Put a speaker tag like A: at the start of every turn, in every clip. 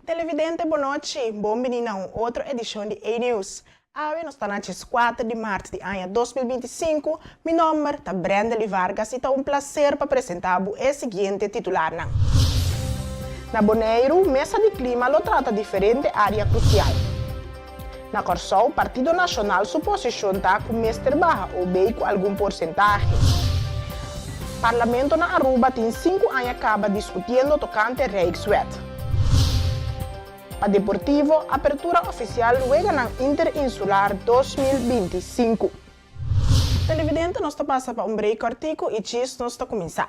A: Televidente bonochi, bon bini na un otro edishon di A-News. Awe nos ta na 4 di mart di aña 2025. Mi nomber ta Brendely Vargas i ta un plaser pa presentá bo e siguiente titularnan. Na Boneiru, mesa di klima lo trata diferente área krusial. Na Kòrsou, Partido Nashonal su posishon ta ku mester baha OB ku algun porsentahe. Parlamento na Aruba tin sinku aña kaba diskutiendo tokante Rijkswet. Pa Deportivo, apertura ofisial Weganan Interinsular 2025. Televidente nos ta pasa pa un break kòrtiku i djis nos ta kuminsá.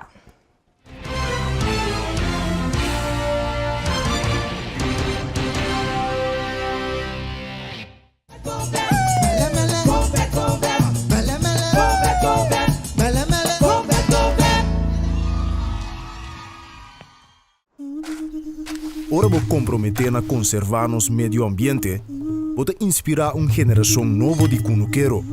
B: Ora bo komprometé na konservá nos medio ambiente, bo ta inspirá un generashon nobo di kunukero.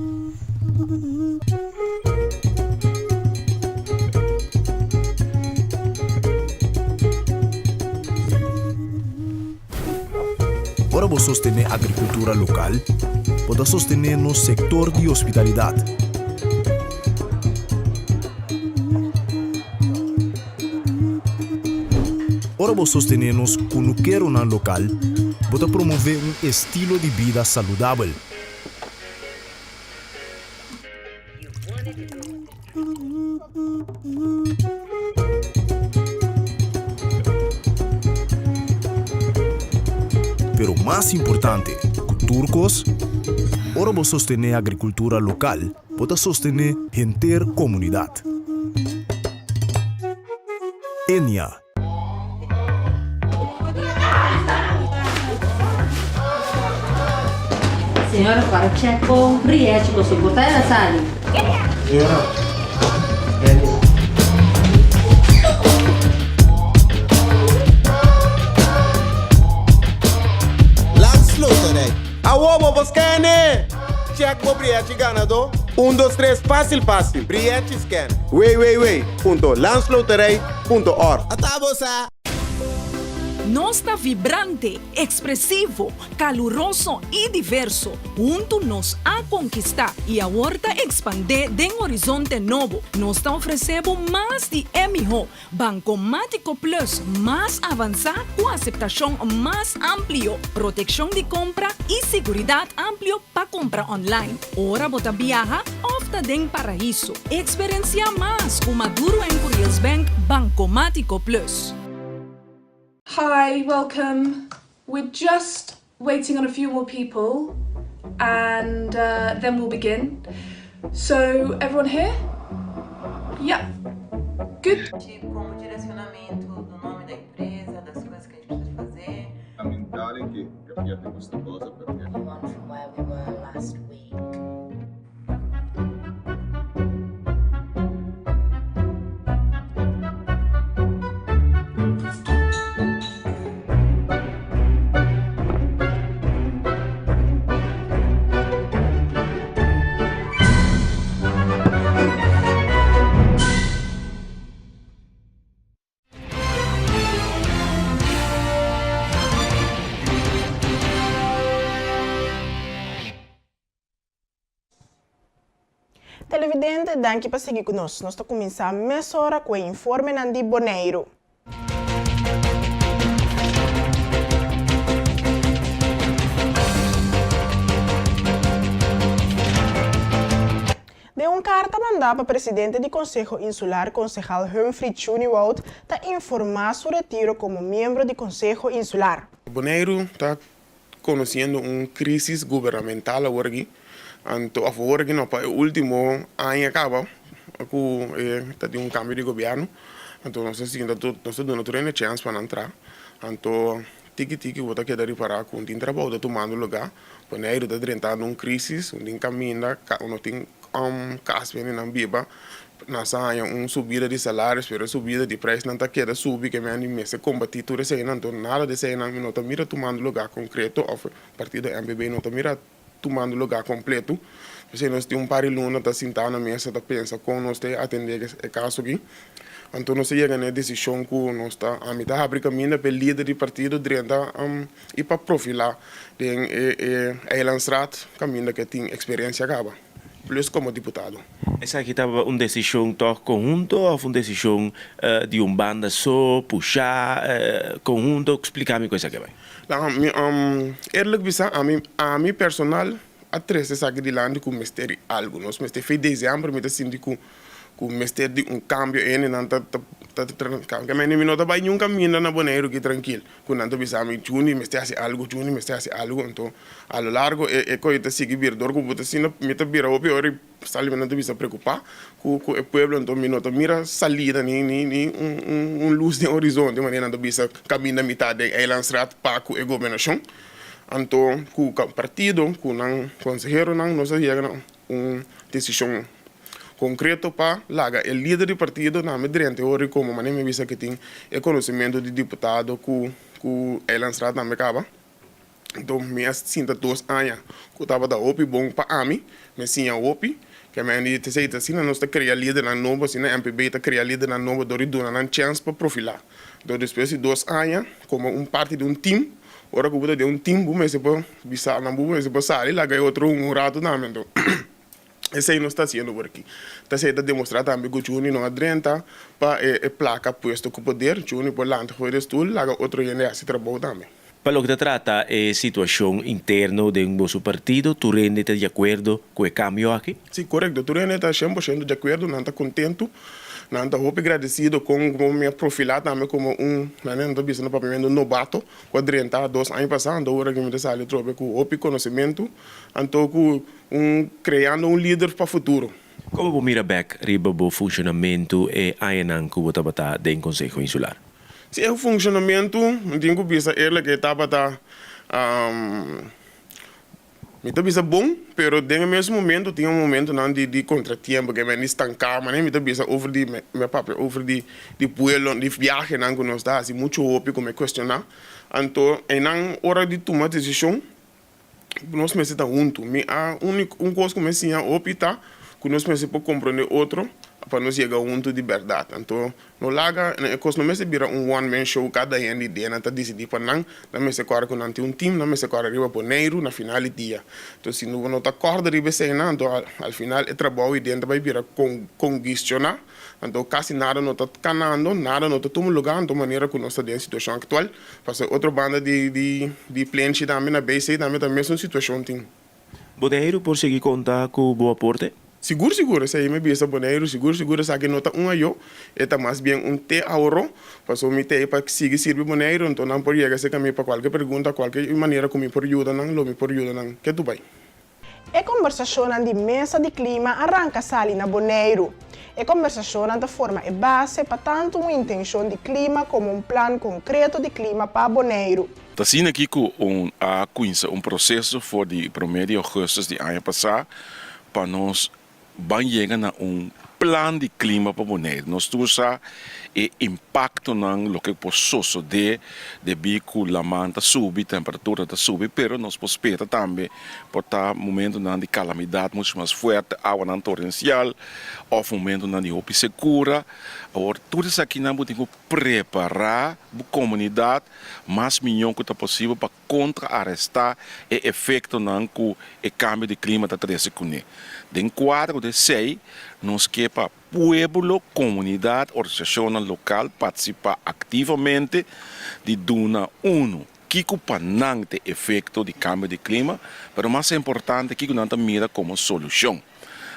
B: Ora bo sostené agrikultura lokal, bo ta sostené nos sektor di hospitalidat. Ora bo sostené nos kunukeronan lokal, bo ta promové un estilo di bida saludabel. Pero mas importante ku tur kos, ora bo sostené agrikultura lokal, bo ta sostené henter komunidat. Enia.
C: Señora para check bo rièchi bo soporta el a sali.
D: Señora, Benny.
E: Landsloterij. Awo bo por scan-e! Check bo brièchi ganadó. Un dos tres fásil fásil. Brièchi scan. Www punto landsloterij punto org.
F: Ata bo sa!
G: Nos ta vibrante, ekspresivo, kaluroso i diverso. Huntu nos a konkistá i awor ta ekspandé den horizonte nobo. Nos ta ofresé bo mas di e mihó. Bankomátiko Plus mas avansá ku aseptashon mas amplio, protekshon di kompra i siguridat amplio pa kompra online, ora bo ta biaha òf ta den paraiso. Eksperensiá mas ku Maduro en Curiels Bank Bankomátiko Plus.
H: Hi, welcome. We're just waiting on a few more people and uh, then we'll begin. So, everyone here? Yeah. Good.
I: Como direcionamento do nome da empresa, das coisas que a gente precisa fazer.
J: Fondamentale che capiate questa cosa perché.
K: Move on from where we were last week.
A: Televidente, danki pa sigui ku nos. Nos ta kuminsá mesora ku e informenan di Boneiru. Den un karta mandá pa presidente di Konseho Insular konsehal Humphrey Tjuniwoud ta informá su retiro komo miembro di Konseho Insular.
L: Boneiru ta konosiendo un krísis gubernamental awor aki, anto òf awor aki no, pa e último aña kaba ku ta tin un kambio di gobièrnu, anto nos ta sinta tur, nos ta duna tur hende chèns pa nan traha, anto tiki tiki bo ta keda ripará ku tin trabou ta tumando lugá, Boneiru ta drentando un krísis, un tin kaminda, no tin kas pa hendenan biba. Nos a haña un subida di salarios, pero e subida di prijsnan ta keda subi ke men di mester kombatí tur eseinan. Anto nada di eseinan mi no ta mira tumando lugá konkreto òf partido MPB no ta mira tumando lugá kompleto. P'esei nos tin un par di luna ta sintá na mesa ta pensa kon nos ta atendé e kaso aki. Anto nos a yega na e desishon ku nos ta ami ta habri kaminda pa e lider di partido drenta i pa profilá den e e eilandsraad kaminda ku e tin eksperensia kaba, plus komo diputado.
F: Esaki tabata un desishon tòg konhunto òf un desishon di un banda so, pushá, konhunto? Splika mi ku esaki a bai.
L: Mi eerlijk bisa ami ami personal a trese esaki dilanti ku mester di algu. Nos mester fe desèmber mi ta sinti ku ku mester di un kambio ene nan ta ta ta ta mi no ta bai niun kaminda na Boneiru ki trankil ku nan ta bisa mi Juni mester hasi algu Juni mester hasi algu anto a lo largo e e koe ta sigui bira dor ku bo ta asina mi ta bira hopi ora i sali mi nan ta bisa preokupá ku ku e pueblo anto mi no ta mira salida ni ni ni un un un lus den horizonte manera nan ta bisa kaminda mi ta den Eilandsraad pa ku e gobernashon anto ku partido ku nan konseheronan nos a yega na un desishon konkreto pa laga e lider di partido name drenta e ora komo manera mi bisa ke tin e konosementu di diputado ku ku Eilandsraad tambe kaba. Enton mi a sinta dos aña ku tabata hopi bon pa ami, mi a siña hopi, ke men di esei ta asina nos ta krea lidernan nobo, asina MPB ta krea lidernan nobo dor di duna nan chèns pa profilá. Enton despues di dos aña komo un parti di un tim, ora ku bo ta den un tim bo mester por bisa nan bo mester por sali laga e otro un ratu tambe. Enton Esei nos ta hasiendo por aki. Ta esei ta demostrá tambe ku Juni no a drenta pa e plaka puesto ku poder. Juni por lanta for di e stul, laga otro hende hasi trabou tambe.
F: Pa loke ta trata e situashon interno den boso partido, tur hende ta di akuerdo ku e kambio aki?
L: Sí, korekto. Tur hende ta shen por shento di akuerdo. Nan ta kontentu. Nan ta hopi gradesido kon ku mi a profilá tambe komo un, nan ta bisa na papiamentu, nobato ku a drenta dos aña pasá. Anto ora ku mi ta sali atrobe ku hopi konosementu, anto ku Un creando un lider pa futuro.
F: Como bo mira bek riba bo funcionamentu e añanan cu bo tabata den Conseho Insular?
L: Si e funcionamentu, mi tin cu bisa eerlijk e tabata, mi ta bisa bon, pero den e mes momento tin e momentonan di di contratiempo, ke men di stanca, manera mi ta bisa over di, mi a papia over di di pueblo, di viahenan cu nos ta haci mucho hopi cu mi cuestiona, anto eynan ora di tuma decision, Nos mester ta huntu. Mi a úniko un kos ku mi a siña hopi ta ku nos mester por komprondé otro pa nos yega huntu di bèrdat. Anto no laga e kos no mester bira un one man show kada hende di nan ta disidí pa nan. Nan mester kòrda ku nan tin un tim, nan mester kòrda riba Boneiru na final di dia. Anto si no no ta kòrda riba eseinan anto al final e trabou i den ta bai bira kongestioná. Anto kasi nada no ta kanando, nada no ta tuma lugá anto manera ku nos ta den situashon aktual. Pasobra otro banda di di di plenchi tambe na BC tambe ta mesun situashon tin.
F: Boneiru por sigui konta ku bo aporte?
L: Sigur sigur, esei mi bisa Boneiru sigur sigur esaki no ta un ayo, e ta mas bien un te ahorro, pasobra mi t'ei pa sigui sirbi Boneiru, anto nan por yega serka mi pa kualke pregunta, kualke manera ku mi por yuda nan, lo mi por yuda nan. Ke tu bai?
A: E kombersashonnan di Mesa di Klima a ranka sali na Boneiru. E kombersashonnan ta forma e base pa tantu un intenshon di klima komo un plan konkreto di klima pa Boneiru.
M: Ta asina aki ku un a kuinsa un proseso for di promé di ougùstùs di aña pasá pa nos ban yega na un plan di klima pa Boneiru. Nos tur sa e impaktonan, loke por sosodé debí ku laman ta subi, temperatura ta subi, pero nos por spera tambe por ta momentunan di kalamidat muchu mas fuerte, awanan torensial òf momentunan di hopi sekura. Awor tur esakinan bo tin ku prepará bo komunidat mas mihó ku ta posibel pa kontra-arestá e efektonan ku e kambio di klima ta trese kuné. Den kuadro di esei, nos ke pa pueblo, komunidat, organisashonnan lokal partisipá aktivamente di duna unu kiko pa nan ta e efekto di kambio di klima, pero mas importante kiko nan ta mira komo solushon.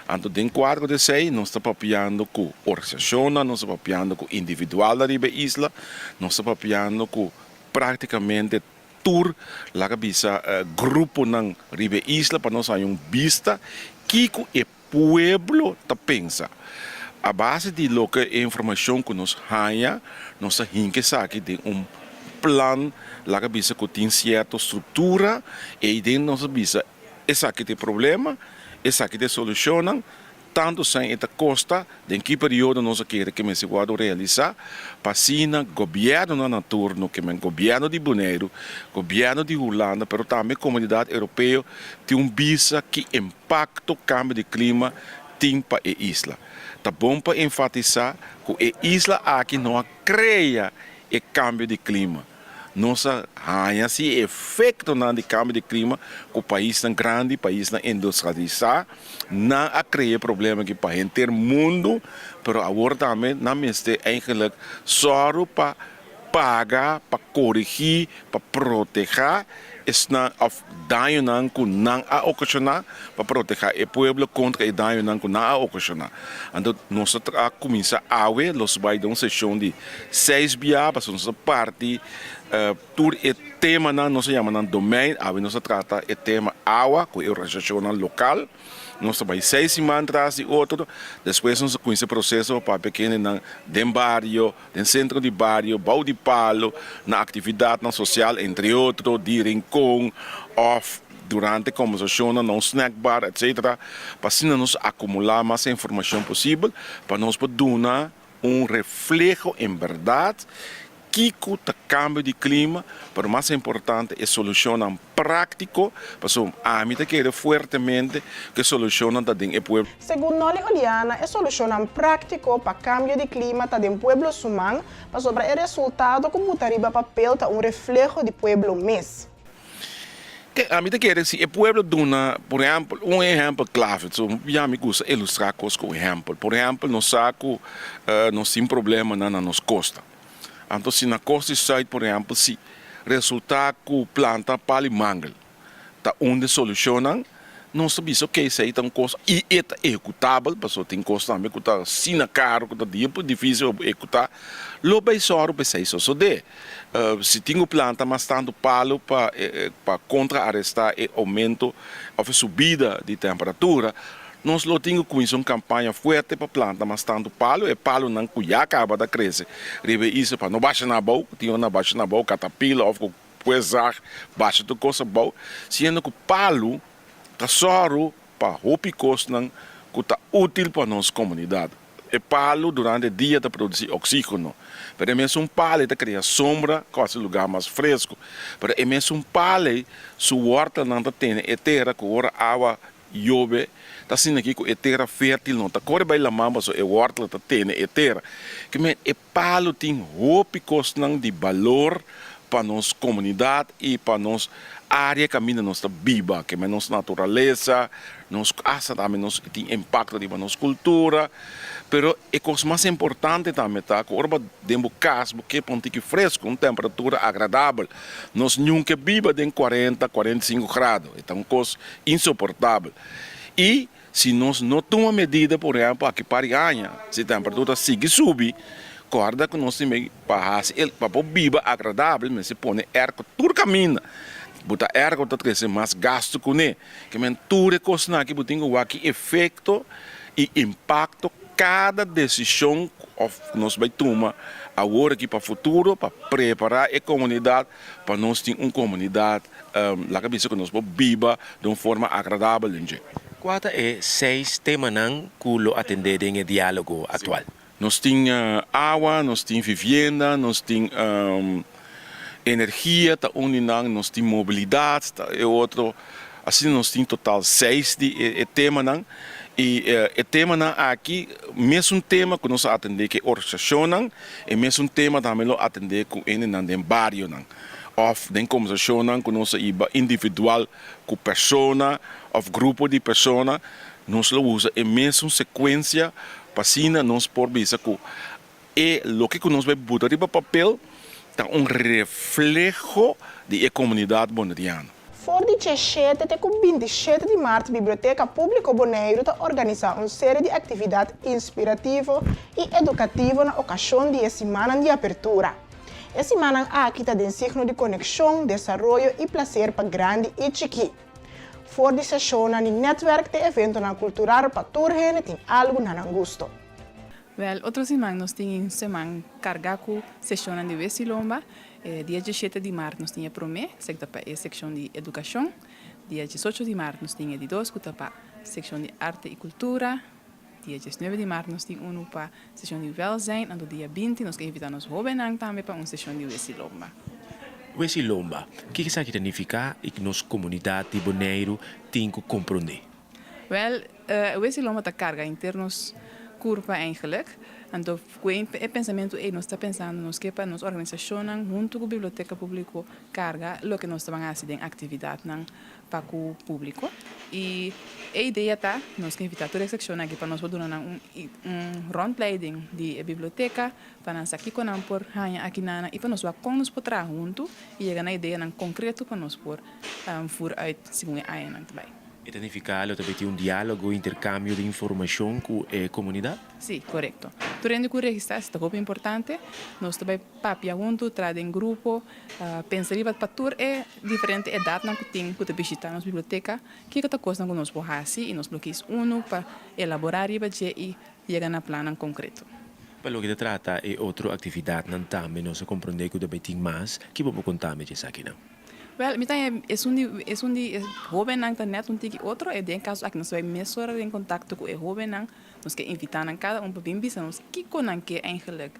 M: Anto den kuadro di esei nos ta papiando ku organisashonnan, nos ta papiando ku individualnan riba e isla, nos ta papiando ku Práktikamente tur laga bisa gruponan riba e isla pa nos haña un bista kiko e pueblo ta pensa. A base di loke e informashon ku nos haña nos ta hinka esaki den un plan laga bisa ku tin sierto struktura ei den nos ta bisa esaki ta e problema, esaki ta e solushonnan. Tantu sèn e ta kosta, den ki periodo nos a kere ke mester wòrdu realisá, pa asina gobièrnunan na turno, ke men gobièrnu di Boneiru, gobièrnu di Hulanda, pero tambe komunidat europeo tin un bisa ki impakto kambio di klima tin pa e isla. Ta bon pa enfatisá ku e isla aki no a krea e kambio di klima. Nos a haña si e efektonan di kambio di klima ku paisnan grandi, paisnan industrialisá, nan a krea e problema aki pa henter mundu, pero awor tambe nan mester eigenlik sòru pa paga, pa korigí, pa protehá esnan òf dañonan ku nan a okashoná, pa protehá e pueblo kontra e dañonan ku nan a okashoná. Anto nos a kuminsá awe, los bai den un seshon di seis bia, pasobra nos a parti tur e temanan, nos a yama nan domein, awe nos a trata e tema awa ku e organisashonnan lokal. Nos ta bai seis siman tras di otro, despues nos a kuminsá e proseso pa papia kendenan den bario, den sentro di bario, bou di palo, na aktividatnan sosial, entre otro, di rincon òf durante kombersashonnan na un snack bar, etcetera, pa asina nos akumulá mas informashon posibel pa nos por duna un refleho en bèrdat kiko ta kambio di klima, pero mas importante e solushonnan práktiko, pasobra ami ta kere fuertemente ku e solushonnan ta den e pueblo.
A: Segun Nolly Oleana, e solushonnan práktiko pa kambio di klima ta den pueblo su man, pasobra e resultado ku buta riba papel ta un refleho di pueblo mes.
M: Ke ami ta kere si e pueblo duna, por ehèmpel, un ehèmpel klave, so ya mi gusta ilustrá kos ku ehèmpel. Por ehèmpel, nos sa ku nos tin problemanan na nos kosta. Anto si na kosta di sùit, por ehèmpel, si resultá ku planta pali mangel ta un di e solushonnan, nos ta bisa ok esei ta un kos i e ta ehekutabel, pasobra tin kos tambe ku ta asina karu ku ta difísil pa ehekutá, lo bai sòru pa esei sosodé. Si tin ku planta mas tantu palu pa pa kontraarestá e oumento òf e subida di temperatura, nos lo tin ku kuminsá un kampaña fuerte pa planta mas tantu palu, e palunan ku ya kaba ta krese riba e isla pa no basha nan abou, ku tin ora nan basha nan abou katapila òf ku puezag basha tur kos abou, siendo ku palu ta sòru pa hopi kosnan ku ta útil pa nos komunidat. E palu durante dia ta produsí oksígeno, pero e mesun palu ei ta krea sombra ku hasi lugá mas fresku. Pero e mesun palu ei su wòrtelnan ta tene e tera ku ora awa yobe ta asina aki ku e tera fértil no ta kore bai laman pasobra e wòrtel ta tene e tera. Kimen e palu tin hopi kosnan di balor pa nos komunidat i pa nos área kaminda nos ta biba, kimen nos naturalesa, nos asta tambe nos tin impakto riba nos kultura, pero e kos mas importante tambe ta ku ora bo den bo kas bo ke pa un tiki fresku, un temperatura agradabel, nos niun ke biba den kuarenta, 45 grado, e ta un kos insoportabel i Si nos no tuma medida, por ehempel, aki par di aña, si temperatura ta sigui subi, kòrda ku nos tin pa hasi el, pa por biba agradabel mester pone airco tur kaminda. Bo ta airco ta trese mas gastu kuné. Ke men tur e kosnan aki bo tin ku wak ki efekto i impakto kada desishon òf nos bai tuma awor aki pa futuro pa prepará e komunidat pa nos tin un komunidat laga bisa ku nos por biba den un forma agradabel den dje.
F: Kua ta e seis temanan ku lo atendé den e diálogo aktual?
M: Nos tin awa, nos tin vivienda, nos tin energia ta un di nan, nos tin mobilidat ta e otro. Asina nos tin total seis di e temanan. I e temanan aki mesun tema ku nos a atendé ku e organisashonnan, e mesun tema tambe lo atendé ku hendenan den barionan òf den kombersashonnan ku nos a hiba individual ku persona òf grupo di persona, nos lo usa e mesun sekuensia pa asina nos por bisa ku e loke ku nos bai buta riba papel ta un refleho di e komunidat boneriano.
A: For di 17 te ku 27 di mart Biblioteka Públiko Boneiru ta organisá un serie di aktividat inspirativo i edukativo na okashon di e simannan di apertura. E simannan aki ta den signo di konekshon, desaroyo i plaser pa grandi i chikí. For di seshonnan di nètwèrk te eventonan kultural pa tur hende tin algu na nan gusto.
H: Wèl, otro siman nos tin un seman kargá ku seshonnan di Wes i Lomba. E dia diesshete di mart nos tin e promé, esaki ta pa e sekshon di edukashon. Dia diesocho di mart nos tin e di dos ku ta pa sekshon di arte i kultura. Dia diesnuebe di mart nos tin unu pa seshon di wèlzijn. Anto dia 20 nos ke invitá nos hóbennan tambe pa un seshon di Wes i Lomba.
F: Wes i Lomba, kiko esaki ta nifiká i ku nos komunidat di Boneiru tin ku komprondé?
H: Wèl, e wes di lomba ta karga henter nos kurpa eigenlijk. Anto ku e pensamentu ei nos ta pensando nos ke pa nos organisashonnan huntu ku Biblioteka Públiko karga loke nos ta ban hasi den aktividatnan pa ku públiko. I e idea ta nos ke invitá tur e sekshonnan aki pa nos por duna nan un un rondleiding di e biblioteka pa nan sa kiko nan por haña aki nan i pa nos wak kon nos por traha huntu i yega na ideanan konkreto pa nos por voer uit segun e añanan ta bai.
F: E ta nifiká lo ta bay tin un diálogo, interkambio di informashon ku e komunidat?
H: Sí, korekto. Tur hende ku registrá esei ta hopi importante. Nos ta bai papia huntu, traha den grupo, pensa riba pa tur e diferente edatnan ku tin ku ta bishitá nos biblioteka, kiko ta kosnan ku nos por hasi i nos lo kis unu pa elaborá riba dje i yega na plannan konkreto.
F: Pa loke ta trata e otro aktividatnan tambe nos a komprondé ku ta bai tin mas. Ki bo por konta mi dje esakinan?
H: Wèl, mi ta haña esun di esun di e hóbennan ta nèt un tiki otro e den kaso aki nos ta bai mesora den kontakto ku e hóbennan, nos ke invitá nan kada un pa bin bisa nos kiko nan ke eigenlik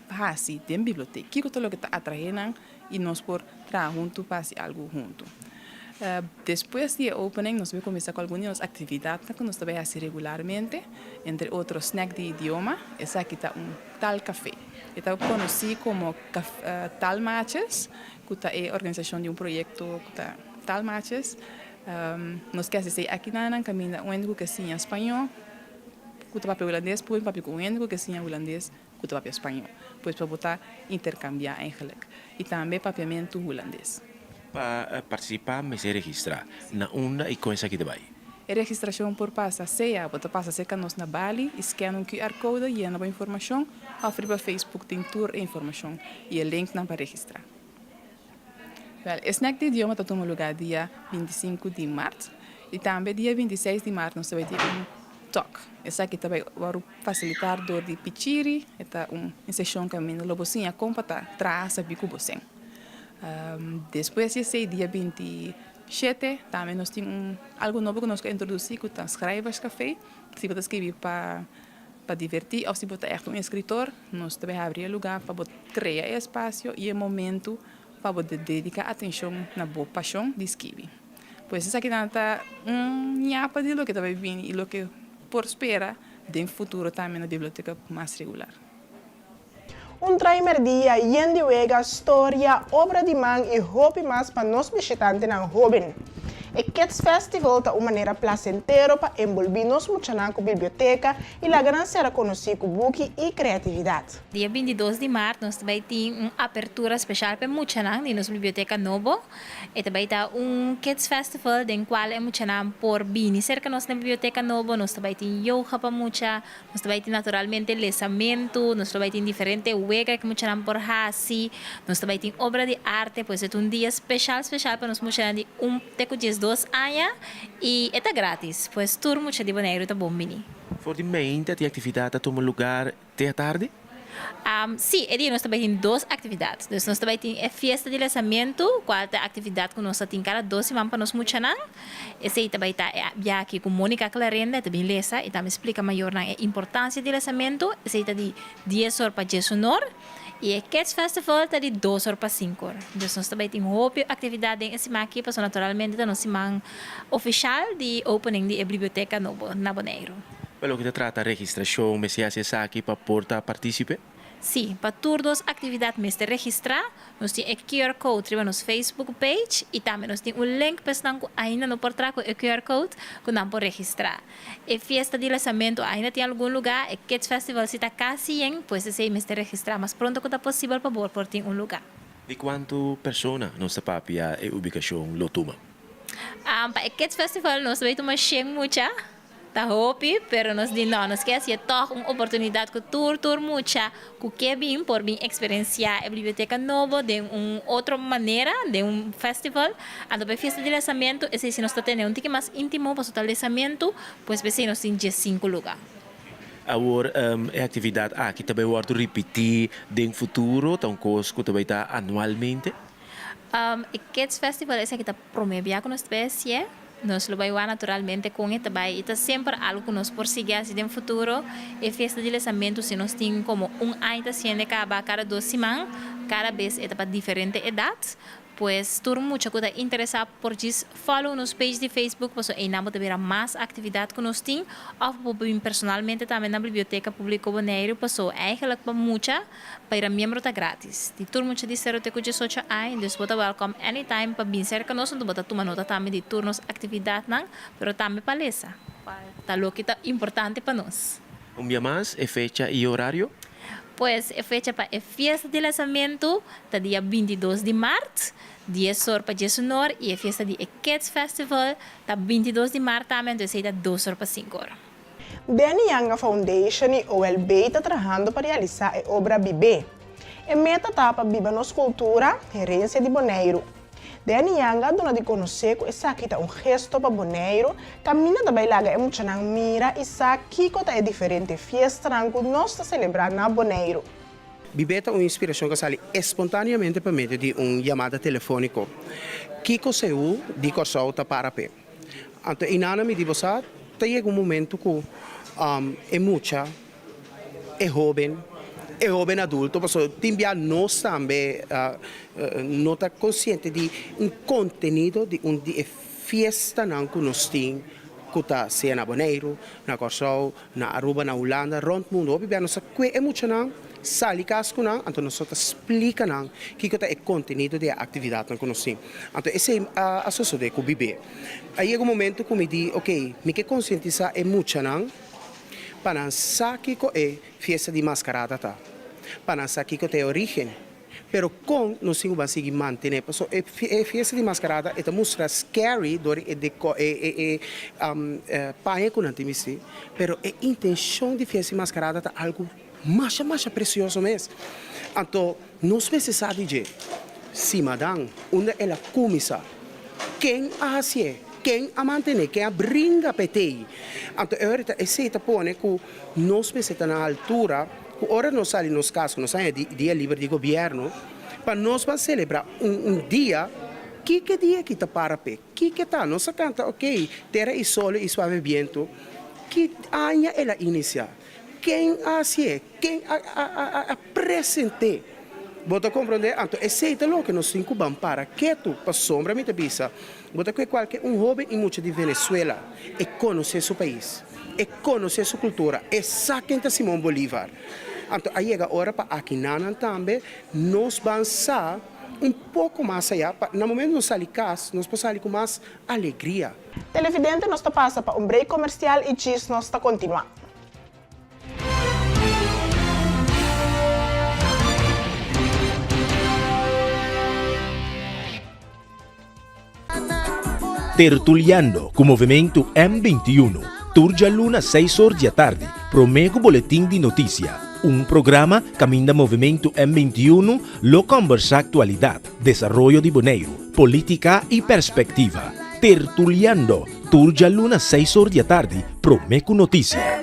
H: hasi den bibliotek, kiko ta loke ta atraé nan i nos por traha huntu pa hasi algu huntu. Despues di e opening nos bai kuminsá ku algun di nos aktividatnan ku nos ta bai hasi regularmente, entre otro snack di idioma, esaki ta un taalcafé. E ta konosí komo Taalmaatjes, ku ta e organisashon di un proyekto ku ta Taalmaatjes. Nos ke hasi esei aki na nan kaminda un hende ku ke siña spañó ku ta papia hulandes por papia ku un hende ku ke siña hulandes ku ta papia spañó. Pues pa bo ta interkambiá eigenlik. I tambe papiamentu hulandes.
F: Pa partisipá mester registrá. Na unda i kon esaki ta bai?
H: E registrashon por pasa sea bo ta pasa serka nos na Bali i scan un QR code yena bo informashon òf riba Facebook tin tur e informashon i e linknan pa registrá. Wèl, e snack di idioma ta tuma lugá dia 25 di mart i tambe dia 26 di mart nos ta bai tin un talk. Esaki ta bai wòrdu fasilitá dor di Pichiri, e ta un seshon kaminda lo bo siña kon pa ta traha sabí ku bo sen. Despues di esei dia 27 tambe nos tin un algu nobo ku nos ke introdusí ku ta Schrijverscafé. Si bo ta skibi pa pa divertí òf si bo ta ègt un eskritor, nos ta bai habri e lugá pa bo krea e espasio i e momentu pa bo dediká atenshon na bo pashon di skibi. Pues esakinan ta un ñapa di loke ta bai bini i loke por spera den futuro tambe na biblioteka mas regular.
A: Un traimerdia yen di wega, storia, obra di man i hopi mas pa nos bishitantenan hóben. E Kids Festival ta un manera plasentero pa enbolbí nos muchanan ku biblioteka i laga nan sera konosí ku buki i kreatividat.
N: Dia 22 di mart nos ta bai tin un apertura speshal pa e muchanan di nos biblioteka nobo. E ta bai ta un Kids Festival den kual e muchanan por bini serka nos na biblioteka nobo. Nos ta bai tin yoga pa mucha, Nos ta bai tin naturalmente lesamentu, nos lo bai tin diferente wega ku muchanan por hasi, nos ta bai tin obra di arte, pues e ta un dia speshal speshal pa nos muchanan di un te ku diesdos aña i e ta gratis, pues tur mucha di Boneiru ta bon bini.
F: For di meinta di aktividat ta tuma lugar te atardi?
N: Sí, e dia nos ta bai tin dos aktividat. Dus nos ta bai tin e fiesta di lesamentu, kual ta e aktividat ku nos ta tin kada dos siman pa nos muchanan. Esei ta bai ta e biaha ku Monica Clarenda, e ta bin lesa i tambe splika mayornan e importansia di lesamentu. Esei ta di dies or pa diesunor. I e Kids Festival ta di dos or pa sinku or. Dus nos ta bai tin hopi aktividat den e siman aki pasobra naturalmente ta nos siman ofishal di opening di e biblioteka nobo na Boneiru.
F: Pa loke ta trata registrashon, mester hasi esaki pa por ta partísipe?
N: Sí, pa tur dos aktividat mester registrá. Nos tin e QR code riba nos Facebook page i tambe nos tin un link pa esnan ku ainda no por traha ku e QR code ku nan por registrá. E fiesta di lesamentu ainda tin algun lugá, e Kids Festival si ta kasi yen, pues esei mester registrá mas pronto ku ta posibel pa bo por tin un lugá.
F: Di kuantu persona nos ta papia e ubikashon lo tuma?
N: Pa e Kids Festival nos ta bai tuma shen mucha. Ta hopi, pero nos di no, nos ke hasié tòg un oportunidat ku tur tur mucha ku ke bin por bin eksperensiá e biblioteka nobo den un otro manera, den un festival. Anto pa e fiesta di lesamentu, esei si nos ta tene un tiki mas íntimo pasobra ta lesamentu, pues p'esei nos tin diesinku lugá.
F: Awor, e aktividat aki ta bai wòrdu ripití den futuro? Ta un kos ku ta bai ta anualmente?
N: E Kids Festival esaki ta promé bia ku nos ta bai hasié. Nos lo bai wak naturalmente kon e ta bai i ta semper algu ku nos por sigui hasi den futuro. E fiesta di lesamentu si nos tin komo un aña ta siende kaba kada dos siman, kada bes e ta pa diferente edat. Pues tur mucha ku ta interesá por djis follow nos page di Facebook pasobra einan bo ta bira mas aktividat ku nos tin òf bo por bin personalmente tambe na Biblioteka Públiko Boneiru paso eigenlijk pa mucha pa ira miembro ta gratis. Di tur mucha di sero te ku diesocho aña dus bo ta welkom anytime pa bin serka nos anto bo ta tuma nota tambe di tur nos aktividatnan pero tambe pa lesa kual ta loke ta importante pa nos.
F: Un bia mas e fecha i orario?
N: Pues e fecha pa e fiesta di lasamentu ta dia 22 di mart, dies or pa diesun or i e fiesta di e Kids Festival ta 22 di mart tambe anto esei ta dos or pa sinku or.
A: Danny Yanga Foundation i OLB ta trahando pa realisá e obra Bibé. E meta ta pa biba nos kultura, herensia di Boneiru. Danny Yanga a duna di konosé ku esaki ta un gesto pa Boneiru kaminda ta bai laga e muchanan mira i sa kiko ta e diferente fiestanan ku nos ta selebrá na Boneiru.
D: Bibé ta un inspirashon ku a sali espontáneamente pa medio di un yamada telefóniko. Kiko Seú di Kòrsou ta para p'e? Anto einana mi di bo sa ta yega un momento ku e mucha, e hóben, e hóben adulto, pasobra tin bia nos tambe no ta konsiente di un kontenido di un di e fiestanan ku nos tin ku ta sea na Boneiru, na Kòrsou, na Aruba, na Hulanda, rònt mundu. Hopi bia nos ta kue e muchanan, sali kas ku nan, anto nos ta splika nan kiko ta e kontenido di e aktividatnan ku nos tin. Anto esei a sosodé ku Bibé. A yega un momento ku mi di, oke, mi ke konsientisá e muchanan pa nan sa kiko e fiesta di maskarada ta, pa nan sa kiko ta e orígen. Pero kon nos tin ku ban sigui mantené? Pasobra e e fiesta di maskarada e ta mustra scary dor e deko e e e paña ku nan tin bisti, pero e intenshon di fiesta di maskarada ta algu masha masha presioso mes. Anto nos mester sa di dje, Simadan, unda el a kuminsá? Ken a hasié? Ken a mantené? Ken a bringa pa e tei? Anto e ora ta esei ta pone ku nos mester ta na altura. Ku ora nos sali nos kas ku nos haña di dia liber di gobièrnu pa nos ban selebrá un un dia, kiko e dia aki ta para p'e? Kiko ta? Nos a kanta ok, tera i solo i suave bientu, ki aña el a inisiá? Ken a hasié? Ken a a a a present'é? Bo ta komprondé? Anto esei ta loke nos tin ku ban para ketu, pasobra mi ta bisa, bo ta kue kualke un hóben i mucha di Venezuela, e konosé su pais. E konosé su kultura, e sa ken ta Simon Bolivar. Anto a yega ora pa akinanan tambe nos ban sa un poko mas ayá pa na momento nos sali kas nos por sali ku mas alegria.
A: Televidente nos ta pasa pa un break komersial i djis nos ta kontinuá.
O: Tertuliando ku Movementu M 21, tur djaluna seis or di atardi, promé ku Boletin di Notisia, un programa kaminda Movementu M 21 lo kòmbersá aktualidat, desaroyo di Boneiru, polítika i perspektiva. Tertuliando, tur djaluna seis or di atardi, promé ku notisia.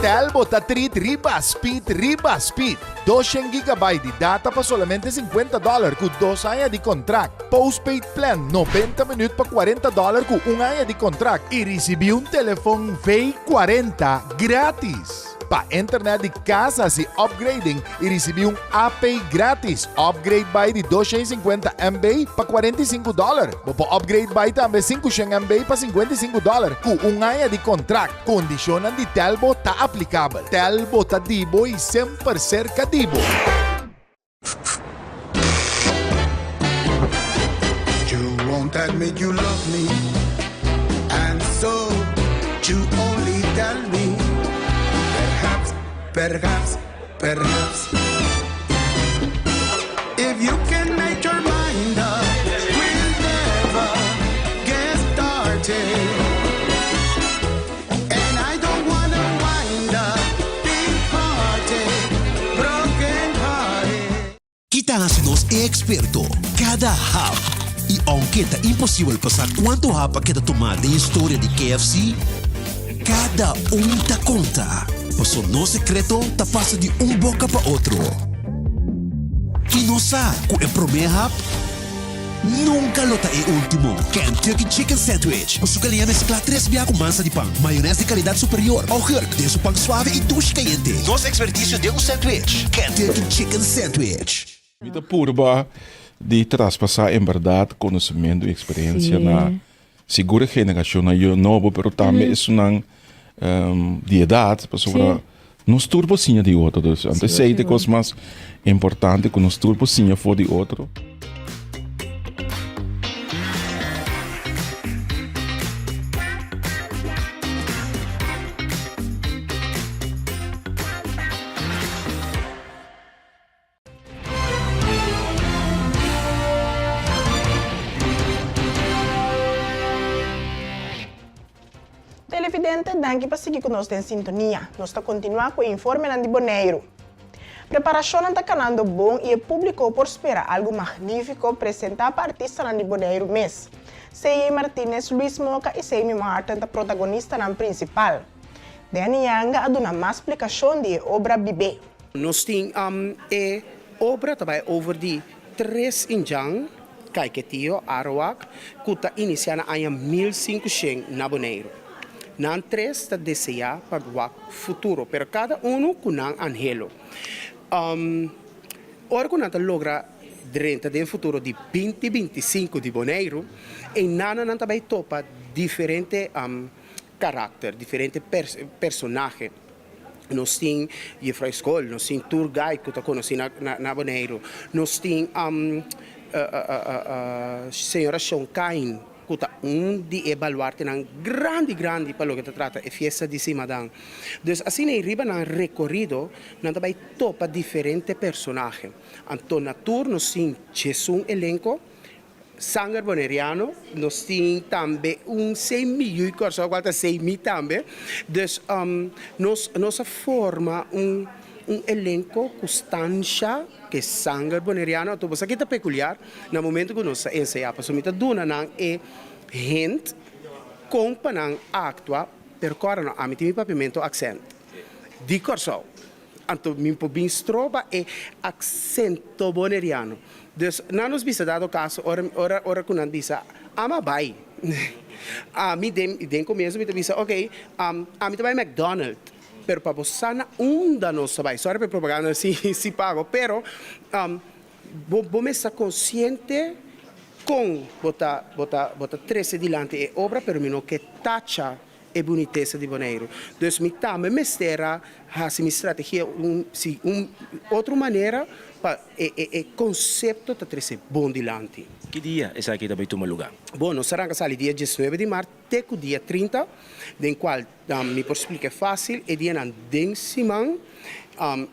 J: Tel bo ta treat riba speed riba speed. Doshen gigabyte di data pa solamente 50 dollar ku dos aña di kontrakt. Postpaid plan 90 minuut pa 40 dollar ku un aña di kontrakt i risibí un telefon V40 gratis. Pa internet di kas hasi upgrading i risibí un AP gratis. Upgrade bai di 250 MB pa 45 dollar. Bo por upgrade bai tambe 500 MB pa 55 dollar ku un aña di kontrakt. Kondishonnan di Telbo ta aplikabel. Telbo ta di bo i semper serka di bo.
P: You won't admit you love me And so you only tell me Perhaps, perhaps, perhaps If you can make your mind up We'll never get started And I don't wanna wind up Big party, broken hearted
Q: Ki ta hasi nos e eksperto? Kada hap! I ounke ta imposibel pa sa kuantu hap a keda tumá den historia di KFC, kada un ta konta, paso nos sekreto ta pasa di un boka pa otro. I nos sa ku e promé hap? Nunka lo ta e último. Kentucky Chicken Sandwich, ku su galiña mesklá tres bia ku mansa di pan, mayonès di kalidat superior, augurk den su pan suave i dushi kayente. Nos ekspertisio den un sandwich, Kentucky Chicken Sandwich.
M: Mi ta purba di traspasá en bèrdat konosementu i eksperensia na sigur e generashonnan yu nobo, pero tambe esunnan di edat, pasobra nos tur por siña di otro. Dus anto esei ta e kos mas importante ku nos tur por siña for di otro.
A: Televidente, danki pa sigui ku nos den sintonia. Nos ta kontinuá ku e informenan di Boneiru. Preparashonnan ta kanando bon i e públiko por spera algu magnífiko presentá pa artistanan di Boneiru mes. C.J. Martinez, Luis Moka i Samy Marten ta protagonistanan prinsipal. Danny Yanga a duna mas splikashon di e obra Bibé.
D: Nos tin e obra ta bai over di tres indjan, Kaiketio, Arawak, ku ta inisiá na aña 1500 na Boneiru. Nan tres ta deseá pa wak futuro, pero kada unu ku nan anhelo. Ora ku nan ta logra drenta den futuro di 2025 di Boneiru, einan nan ta bai topa diferente karakter, diferente personahe. Nos tin Juffrouw Skol, nos tin tour guide ku ta konosí na na Boneiru. Nos tin señora Shon Kain ku ta un di e baluartenan grandi grandi pa loke ta trata e fiesta di Simadan. Dus asina ei riba nan rekorido nan ta bai topa diferente personahe. Anto na tur nos tin djesun elenko. Sanger Boneriano, nos tin tambe un semi yu Kòrsou kual ta semi tambe. Dus nos nos a forma un un elenko ku stansha ke sanger Boneriano. Anto bo sa ki ta pekuliar na momento ku nos ta ensayá pasobra mi ta duna nan e hint kon pa nan aktua pero kòrda no ami tin mi papiamentu aksènt di Kòrsou. Anto mi por bin stroba e aksento boneriano. Dus nan nos bisa dado kaso ora ora ora ku nan bisa ama bai. Ami den den komienso mi ta bisa ok ami ta bai McDonald pero pa bo sa na unda nos ta bai. Sorry pa e propaganda si si pago pero bo bo mester ta konsiente kon bo ta bo ta bo ta trese dilanti e obra pero mi no ke tacha e bunitesa di Boneiru. Dus mi tambe mester a hasi mi strategia un si un otro manera pa e e e konsepto ta trese bon dilanti.
F: Ki dia esaki ta bai tuma lugá?
D: Bon, nos ta ranka sali dia diesnuebe di mart te ku dia 30, den kual mi por splika fásil e dianan den siman.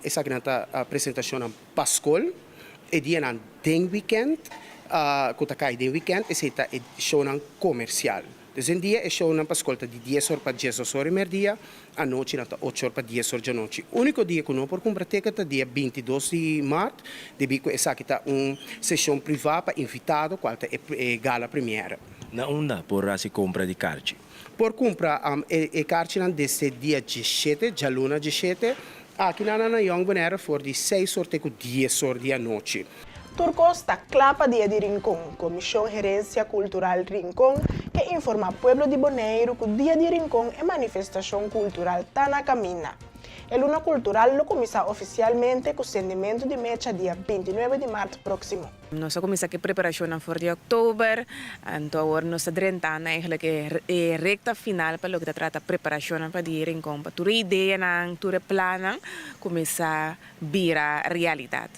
D: Esakinan ta presentashonnan pa skol, e dianan den wikènt ku ta kai den wikènt, esei ta e shownan komersial. Dus den dia e shownan pa skol ta di dies or pa diesdos or i merdia, anochi nan ta ocho or pa dies or djanochi. Úniko dia ku no por kumpra teket ta dia 22 di mart, debí ku esaki ta un seshon privá pa invitado kual ta e gala première.
F: Na unda por hasi kompra di karchi?
D: Por kumpra e karchinan desde dia 17, djaluna 17, aki na na Jong Bonaire for di seis or te ku dies or di anochi.
A: Tur kos ta kla pa Dia di Rincon. Komishon Herensia Kultural Rincon ke informá pueblo di Boneiru ku Dia di Rincon e manifestashon kultural ta na kaminda. E luna kultural lo kuminsá ofisialmente ku sendimentu di mecha dia 29 di mart próksimo.
R: Nos a kuminsá ku e preparashonnan for di òktober, anto awor nos ta drentando eigenlijk e rekta final pa loke ta trata preparashonnan pa Dia di Rincon, pa tur e ideanan, tur e plannan kuminsá bira realidat.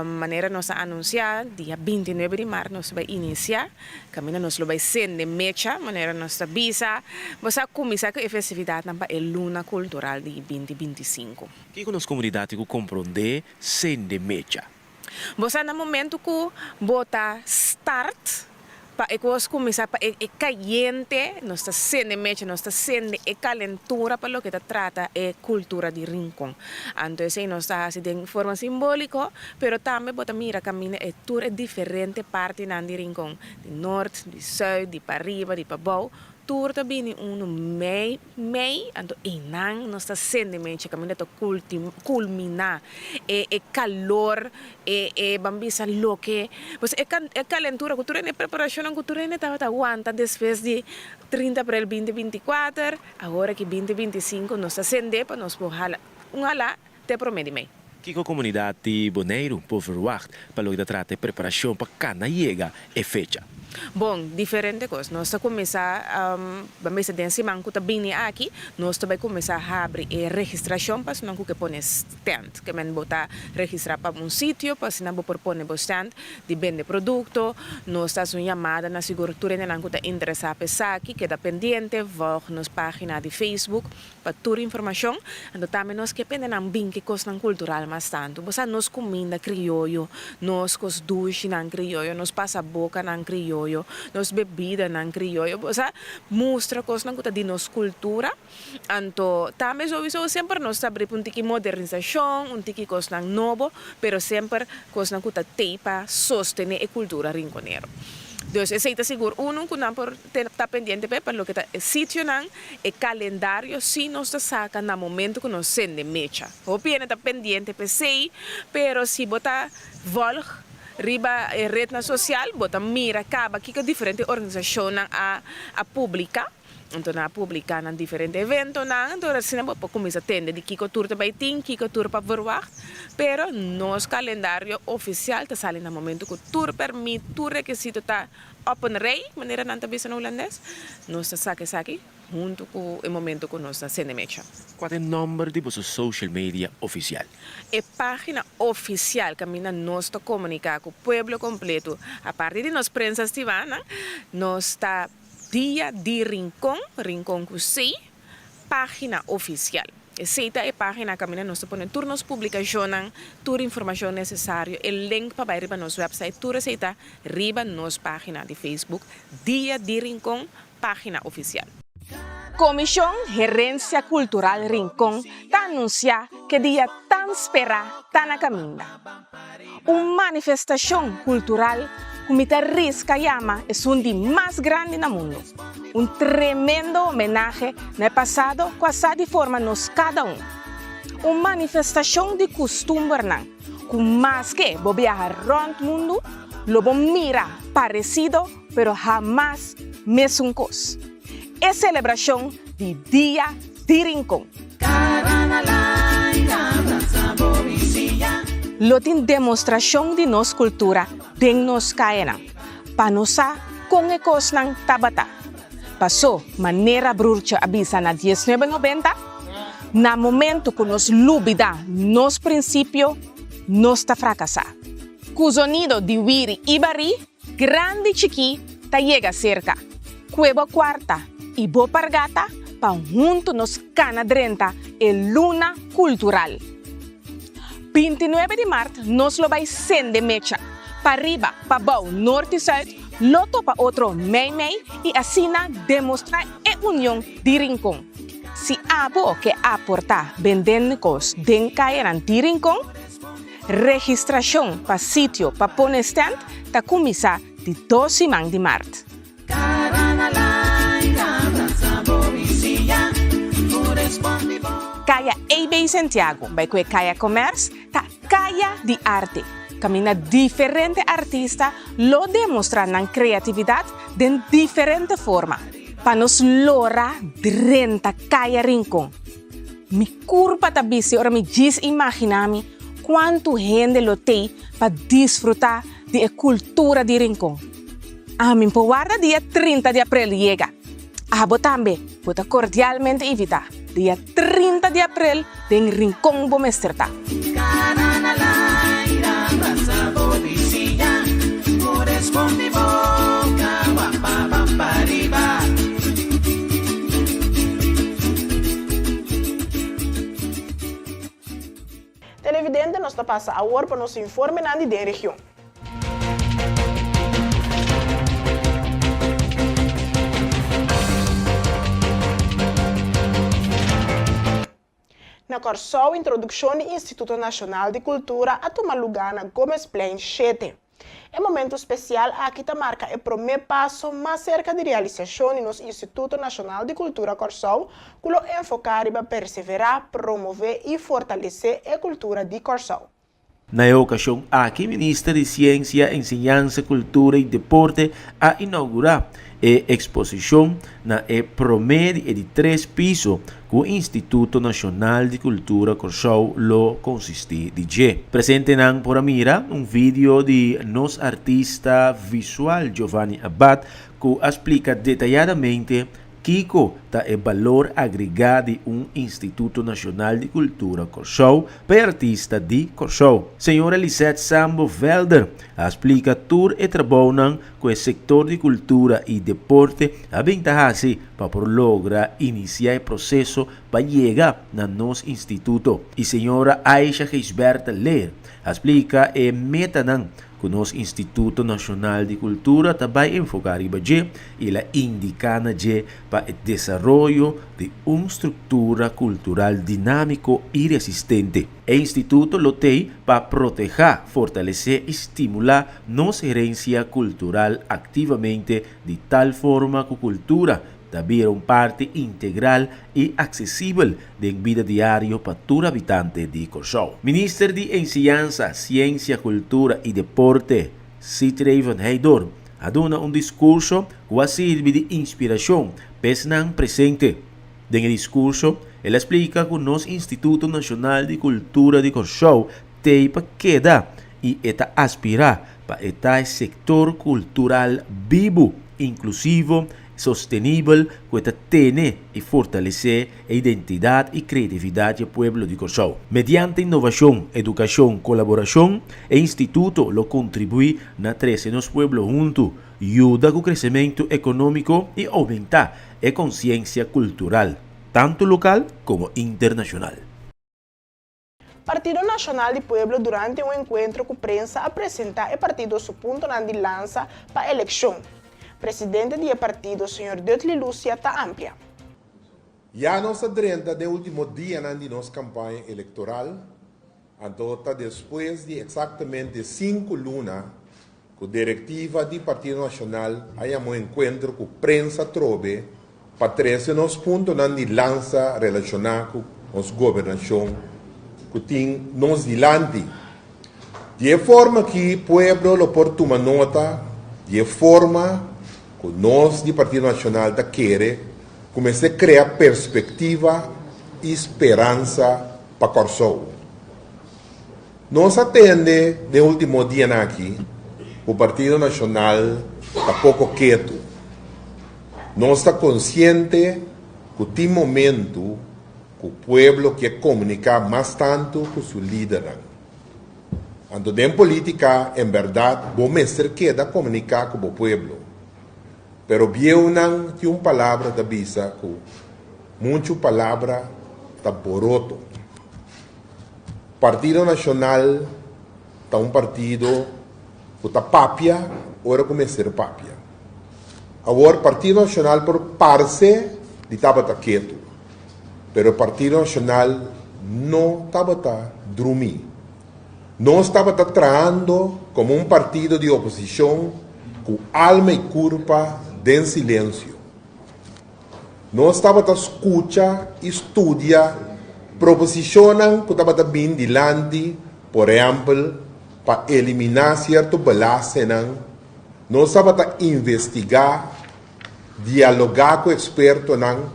R: Manera nos a anunsiá, dia 29 di mart nos ta bai inisiá, kaminda nos lo bai sende mecha, manera nos ta bisa, bo sa kuminsá ku e festividatnan pa e Luna Kultural di 2025.
F: Kiko nos komunidat tin ku komprondé sende mecha?
R: Bo sa na momentu ku bo ta start Pa e kos kuminsá, pa e kayente, nos ta sende mecha, nos ta sende e kalentura pa loke ta trata e kultura di Rincon. Anto esei nos ta hasi den forma simbóliko, pero tambe bo ta mira kaminda e tur e diferente partinan di Rincon, di nort, di sùit, di pariba, di pabou. Tur ta bini unu mei mei, anto einan nos ta sende mecha kaminda ta kulminá e e kalor, e e ban bisa loke, pues e e kalentura ku tur hende, e preparashonnan ku tur hende tabata wanta despues di 30 aprel 2024, awor aki 2025 nos ta sende pa nos por hala un hala te promé di mei.
F: Kiko komunidat di Boneiru por verwagt pa loke ta trata e preparashon pa kana yega e fecha?
R: Bon, diferente kos. Nos ta kuminsá, ban bisa den siman ku ta bini aki, nos ta bai kuminsá habri e registrashon pa esnan ku ke pone stand. Ke men bo ta registrá pa un sitio pa asina bo por pone bo stand di bende produkto. Nos ta hasi un yamada na sigur tur hendenan ku ta interesá pa esaki, keda pendiente, vòlg nos página di Facebook. Pa tur informashon, anto tambe nos ke pende nan bin ke kosnan kultural mas tantu. Bo sa nos kuminda krioyo, nos kos dushinan krioyo, nos pasabokanan krioyo, nos bebidanan krioyo. Bo sa mustra kosnan ku ta di nos kultura. Anto tambe souiso semper nos ta bri pa un tiki modernisashon, un tiki kosnan nobo, pero semper kosnan ku ta tei pa sostené e kultura rinkonero. Dus esei ta sigur unu ku nan por ta pendiente p'e pa loke ta e sitionan. E kalendario sí nos ta saka na momento ku nos sende mecha. Hopi hende ta pendiente p'esei, pero si bo ta vòlg riba e retnan sosial bo ta mira kaba kiko diferente organisashonnan a a publiká. Anto nan a publiká nan diferente eventonan, anto asina bo por kuminsá tende di kiko tur ta bai tin, kiko tur pa verwagt. Pero nos kalendario ofisial ta sali na momento ku tur pèrmit, tur rekisito ta Op een rij, manera nan ta bisa na hulandes, nos ta saka esaki huntu ku e momento ku nos ta sende mecha.
F: Kua ta e nòmber di boso social media ofisial?
R: E página ofisial kaminda nos ta komuniká ku pueblo kompletu, aparte di nos prensa stivana, nos ta Dia di Rincon, Rincon ku C, página ofisial. Esei ta e página kaminda nos ta pone tur nos publikashonnan, tur informashon nesesario, e link pa bai riba nos wèpsait, tur esei ta riba nos página di Facebook, Dia di Rincon, página ofisial.
G: Komishon Herensia Kultural Rincon ta anunsiá ke dia tan sperá ta na kaminda. Un manifestashon kultural ku mi ta riska yama esun di mas grandi na mundu. Un tremendo homenahe na e pasado ku a sa di forma nos kada un. Un manifestashon di kustumbernan ku maske bo biaha rònt mundu lo bo mira paresido pero hamas mesun kos. E selebrashon di Dia di Rincon. Lo tin demostrashon di nos kultura den nos kayanan pa nos sa kon e kosnan tabata. Pasó, manera Brurtje a bisa na diesnuebe nobenta, na momento ku nos lubidá nos prinsipio, nos ta frakasá. Ku zonido di wiri i barí, grandi chikí ta yega serka. Kue bo kuarta i bo pargata pa huntu nos kana drenta e luna kultural. 29 di mart nos lo bai sende mecha. Pariba, pabou, nort i sùit lo topa otro mei mei i asina demostrá e union di Rincon. Si abo ke aportá bendendo kos den kayanan di Rincon, registrashon pa sitio pa pone stènt ta kuminsá di dos siman di mart. Kaya AB Santiago bai ku e Kaya Commerce ta Kaya di Arte, kaminda diferente artista lo demostrá nan kreatividat den diferente forma pa nos lora drenta Kaya Rincon. Mi kurpa ta bisti ora mi djis imaginá mi kuantu hende lo tei pa disfrutá di e kultura di Rincon. Ami por warda dia 30 di aprel yega. Abo tambe bo ta kordialmente invitá. Dia 30 di aprel den Rincon bo mester ta.
A: Televidente nos ta pasa awor pa nos informenan di den region. Na Kòrsou introdukshon di Instituto Nashonal di Kultura a tuma lugá na Gomezplein shete. E momento spesial aki ta marka e promé paso mas serka di realisashon di nos Instituto Nashonal di Kultura Kòrsou ku lo enfoká riba perseverá, promové i fortalesé e kultura di Kòrsou.
O: Na e okashon aki Minister di Siensia, Enseñansa, Kultura i Deporte a inougurá e eksposishon na e promé di e di tres piso ku Instituto Nashonal di Kultura Kòrsou lo konsistí di dje. Presentenan por a mira un video di nos artista visual Giovanni Abad ku a splika detayadamente Kiko ta e balor agregá di un Instituto Nashonal di Kultura Kòrsou pa e artista di Kòrsou? Señora Lisette Sambo Velder a splika tur e trabounan ku e sektor di kultura i deporte a bin ta hasi pa por logra inisiá e proseso pa yega na nos instituto. I señora Aisha Gijsbertha Leer a splika e metanan ku nos Instituto Nashonal di Kultura ta bai enfoká riba dje i el a indiká na dje pa e desaroyo di un struktura kultural dinámiko i resistente. E instituto lo t'ei pa protehá, fortalesé i stimulá nos herensia kultural aktivamente di tal forma ku kultura ta bira un parti integral i aksesibel den bida diario pa tur habitante di Kòrsou. Minister di Enseñansa, Siensia, Kultura i Deporte, Sithree van Heydoorn, a duna un diskurso ku a sirbi di inspirashon pa esnan presente. Den e diskurso el a splika ku nos Instituto Nashonal di Kultura di Kòrsou t'ei pa keda i e ta aspirá pa e ta e sektor kultural bibu, inklusivo, sostenibel ku e ta tene i fortalesé e identidat i kreatividat di e pueblo di Kòrsou. Mediante inovashon, edukashon, kolaborashon, e instituto lo kontribuí na trese nos pueblo huntu, yuda ku kresementu ekonómiko i oumentá e konsiensia kultural, tantu lokal komo internashonal.
A: Partido Nashonal di Pueblo durante un enkuentro ku prensa a presentá e partido su puntonan di lansa pa elekshon. Presidente di e partido, señor Dudley Lucia ta amplia.
E: Ya nos a drenta den ultimo dianan di nos kampaña elektoral, anto ta despues di eksaktamente sinku luna Ku direktiva di Partido Nashonal a yama un enkuentro ku prensa atrobe pa trese nos puntonan di lansa relashoná ku nos gobernashon ku tin nos dilanti. Di e forma aki pueblo lo por tuma nota di e forma ku nos di Partido Nashonal ta kere ku mester krea perspektiva i speransa pa Kòrsou. Nos a tende den ultimo dianan aki ku Partido Nashonal ta poko ketu. Nos ta konsiente ku tin momentu ku pueblo ke komuniká mas tantu ku su lidernan. Anto den politika en bèrdat bo mester keda komuniká ku bo pueblo. Pero bieunan tin un palabra ta bisa ku muchu palabra ta boroto. Partido Nashonal ta un partido ku ta papia ora ku mester papia. Awor Partido Nashonal por parse di tabata ketu, pero Partido Nashonal no tabata drumí. Nos tabata trahando komo un partido di oposishon ku alma i kurpa den silensio. Nos tabata skucha i studia proposishonnan ku tabata bin dilanti, por ehèmpel, pa eliminá sierto belastenan. Nos tabata investigá, dialogá ku ekspertonan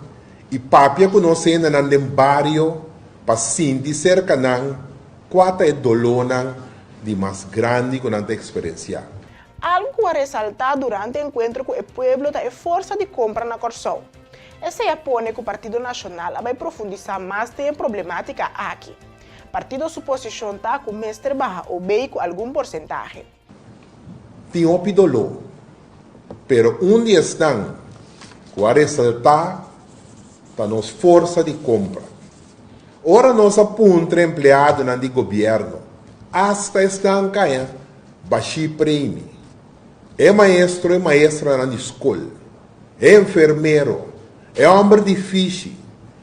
E: i papia ku nos hendenan den bario pa sinti serka nan kua ta e dolónan di mas grandi ku nan ta eksperensiá.
A: Algu ku a resaltá durante e enkuentro ku e pueblo ta e forsa di kompra na Kòrsou. Esei a pone ku Partido Nashonal a bai profundisá mas den e problemátika aki. Partido su posishon ta ku mester baha OB ku algun porsentahe.
E: Tin hopi doló, pero un di esnan ku a resaltá ta nos forsa di kompra. Ora nos a puntra empleadonan di gobièrnu, asta esnan kaña Bashí premi. E maestro e maestranan di skol, e enfermero, e hòmber di fishi,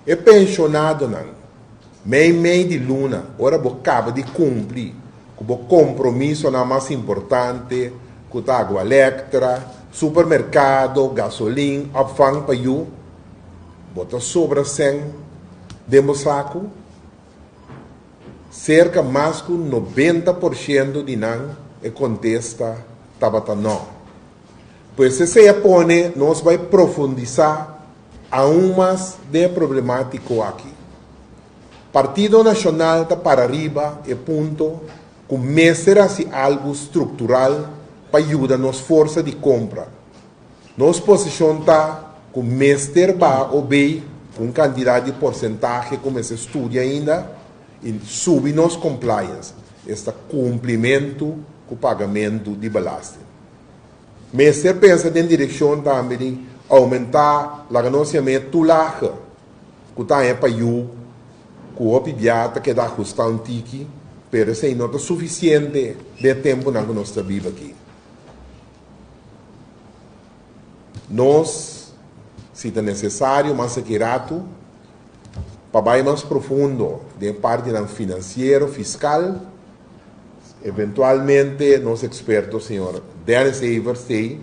E: e penshonadonan, mei mei di luna ora bo kaba di kumpli ku bo kompromisonan mas importante. ku ta Agualectra, supermerkado, gasolin, opvang pa yu, bo ta sobra sèn den bo saku? Serka mas ku 90% di nan e kontesta tabata nò. Pues esei a pone nos bai profundisá aun mas den e problemátiko aki. Partido Nashonal ta para riba e punto ku mester hasi algu struktural pa yuda nos forsa di kompra. Nos posishon ta ku mester baha OB ku un kantidat di porsentahe ku mester studia ainda i subi nos compliance, esta kumplimentu ku pagamentu di belasting. Mester pensa den direkshon tambe di oumentá laga nos yam'é toelage ku ta haña pa yu ku hopi bia ta keda ahustá un tiki, pero esei no ta sufisiente den e tempunan ku nos ta biba aki. Nos, si ta nesesario mas aki ratu, pa bai mas profundo den e partinan finansiero, fiskal, eventualmente nos eksperto señor Dennis Evers t'ei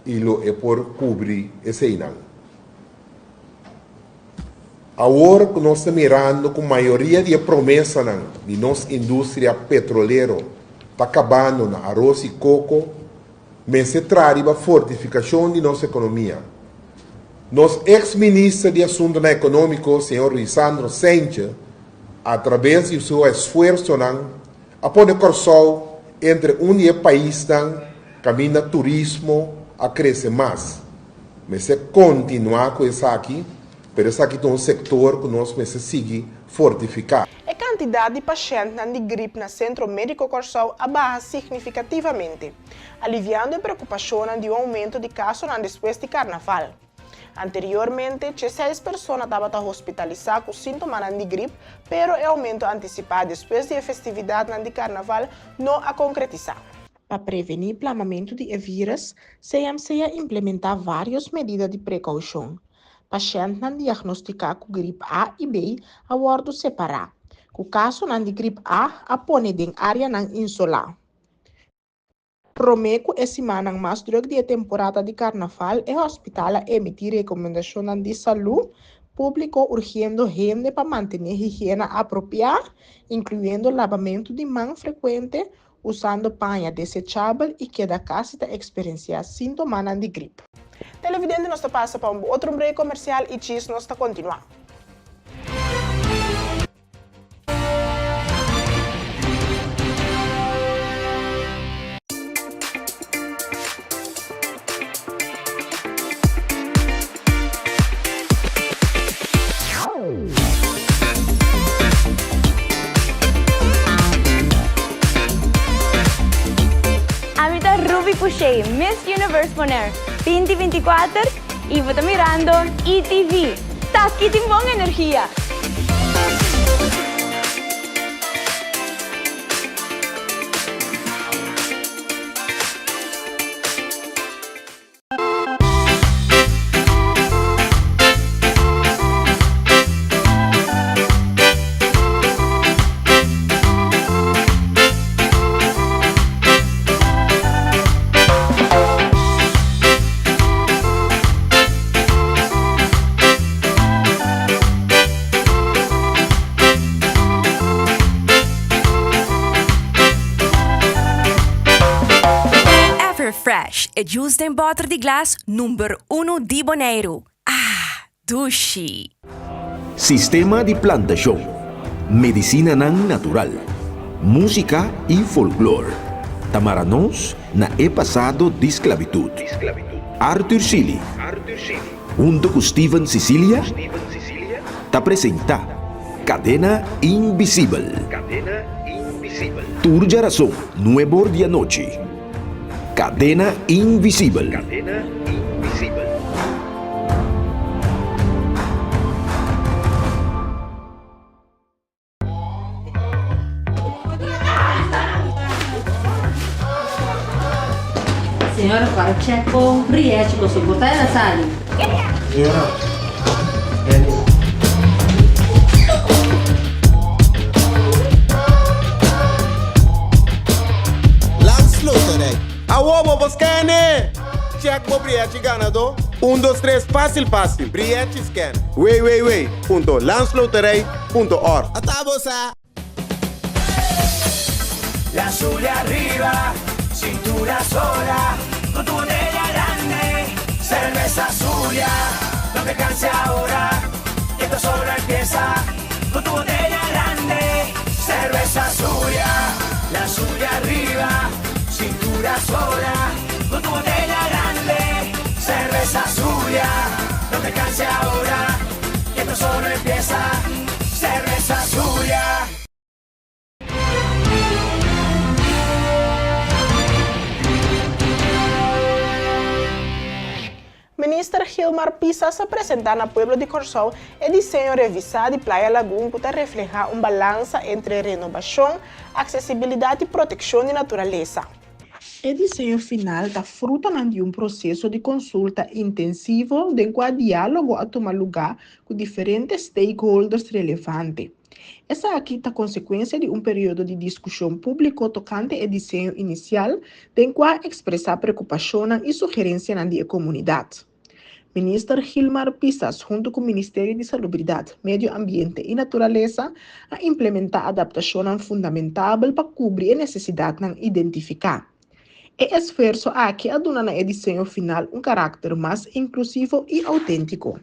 E: i lo e por kubri eseinan. Awor ku nos ta mirando ku mayoria di e promesanan di nos industria petrolero ta kabando na aros i koko, mester traha riba fortifikashon di nos ekonomia. Nos eks minister di Asuntonan Ekonómiko, señor Ruisandro Seintje, atrabes di su esfuersonan a pone Kòrsou entre un di e paisnan kaminda turismo a krese mas. Mester kontinuá ku esaki, pero esaki ta un sektor ku nos mester sigui fortifiká.
A: E kantidat di pashèntnan di grip na Sentro Médiko Kòrsou a baha significativamente, aliviando e preokupashonnan di un oumento di kasonan despues di karnaval. Anteriormente, dieseis persona tabata hospitalisá ku síntomanan di grip, pero e oumento antisipá despues di e festividatnan di karnaval no a konkretisá. Pa prevení plamamentu di e vírus, CMC a implementá vários medida di prekoushon. Pashèntnan diagnostiká ku grip A i B a wòrdu separá, ku kasonan di grip A a pone den áreanan insolá. Promé ku e simannan mas drùk di e temporada di karnaval, e hòspital a emití rekomendashonnan di salú públiko urgiendo hende pa mantené higiena apropiá, inkluyendo labamentu di man frekuente, usando paña desechabel i keda kasi ta eksperensiá síntomanan di grip. Televidente nos ta pasa pa un otro break komersial i djis nos ta kontinuá.
S: Ami ta Ruby Pouchet, Miss Universe Bonaire 2024 y bo ta mirando ETV. Taki tin bon energia!
T: Everfresh, e juice den bòter di glas number unu di Boneiru. Ah, dushi!
O: Sistema di plantashon, medisinanan natural, músika i folklor ta mara nos na e pasado di sklabitut. Arthur Sealy huntu ku Steven Cicilia ta presentá Kadena Invisibel. Tur djarason nuebor di anochi. Kadena Invisibel.
C: Señora para check con riesgo bo soporta el a sali.
L: Señora, Benny.
P: Landsloterij. Awo bo.
U: bo scan e! Check bo brièchi ganadó, un dos tres fásil fásil, brièchi scan, www.landsloterij.org.
P: Ata bo sa! La Zulia arriba, cintura sola, con tu botella grande, cerveza Zulia, no te canses ahora, que esto solo empieza, con tu botella grande, cerveza Zulia, la Zulia arriba, cintura sola, con tu botella grande, cerveza Zulia, no te canses ahora, que esto solo empieza, cerveza Zulia.
A: Minister Gilmar Pisas a presentá na pueblo di Kòrsou e diseño revisá di Playa Lagun ku ta reflehá un balansa entre renobashon, aksesibilidat i protekshon di naturalesa. E diseño final ta frutanan di un proseso di konsulta intensivo den kua diálogo a tuma lugá ku diferente stakeholders relevante. Esaki ta konsekuensia di un periodo di diskushon públiko tokante e diseño inisial den kua a ekspresá preokupashonnan i sugerensianan di e komunidat. Minister Gilmar Pisas huntu ku Ministerio di Salubridat, Medio Ambiente i Naturalesa a implementá adaptashonnan fundamentabel pa kubri e nesesidatnan identifiká. E esfuerso aki a duna na e diseño final un karakter mas inklusivo i outéntiko.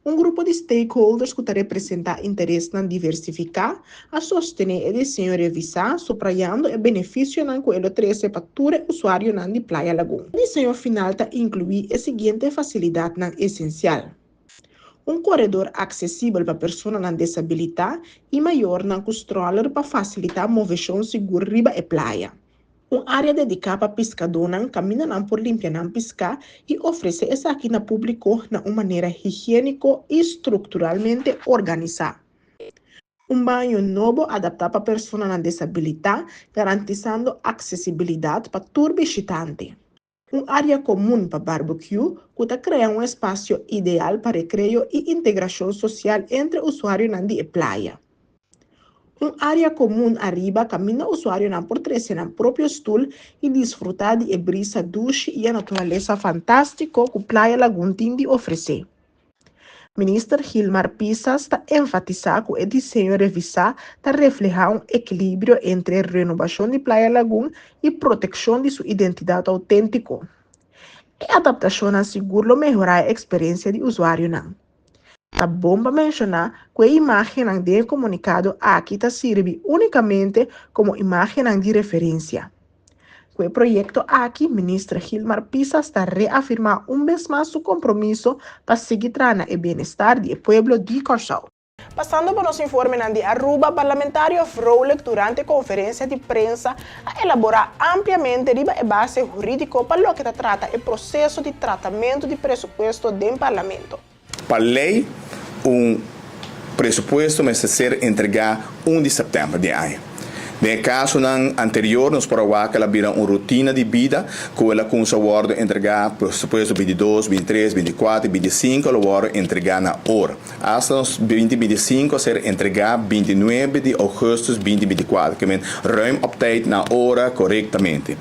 A: Un grupo di stakeholders ku ta representá interesnan diversifiká a sostené e diseño revisá, suprayando e benefisionan ku e lo trese pa tur e usuarionan di Playa Lagun. E diseño final ta inkluí e siguiente fasilidatnan esensial, un koredor aksesibel pa personanan desabilitá i mayornan ku stroller pa fasilitá moveshon sigur riba e playa. Un área dediká pa piskadónan kaminda nan por limpia nan piská i ofresé esaki na públiko na un manera higiéniko i strukturalmente organisá. Un baño nobo adaptá pa personanan desabilitá, garantisando aksesibilidat pa tur bishitante. Un área komun pa barbekiú ku ta krea un espasio ideal pa rekreo i integrashon sosial entre usuarionan di e playa. Un área komun ariba kaminda usuarionan por trese nan propio stul i disfrutá di e brisa dushi i e naturalesa fantástiko ku Playa Lagun tin di ofresé. Minister Gilmar Pisas ta enfatisá ku e diseño revisá ta reflehá un ekilibrio entre renobashon di Playa Lagun i protekshon di su identidat outéntiko. E adaptashonnan sigur lo mehorá e eksperensia di usuarionan. Ta bon pa menshoná ku e imágennan den e komunikado aki ta sirbi únikamente komo imágennan di referensia. Ku e proyekto aki Minister Gilmar Pisas ta reafirmá un bes mas su kompromiso pa sigui traha na e bienestar di e pueblo di Kòrsou. Pasando pa nos informenan di Aruba, Parlamentario Vrolijk durante conferencia di prensa a elabora ampliamente riba e base huridico pa loke ta trata e proceso di tratamento di presupuesto den Parlamento.
V: Pa ley un presupuesto mester ser entrega un di september di e aña. Den e casonan anterior nos por a wak el a bira un rutina di bida cu el a cunsa wordo entrega presupuesto bintidos, bintitres, binticuatro y binticinco lo wordo entrega na ora. Asta nos binti 25 a ser entregá 29 di ougùstùs binti 24, ke men ruim op tijd na ora korektamente.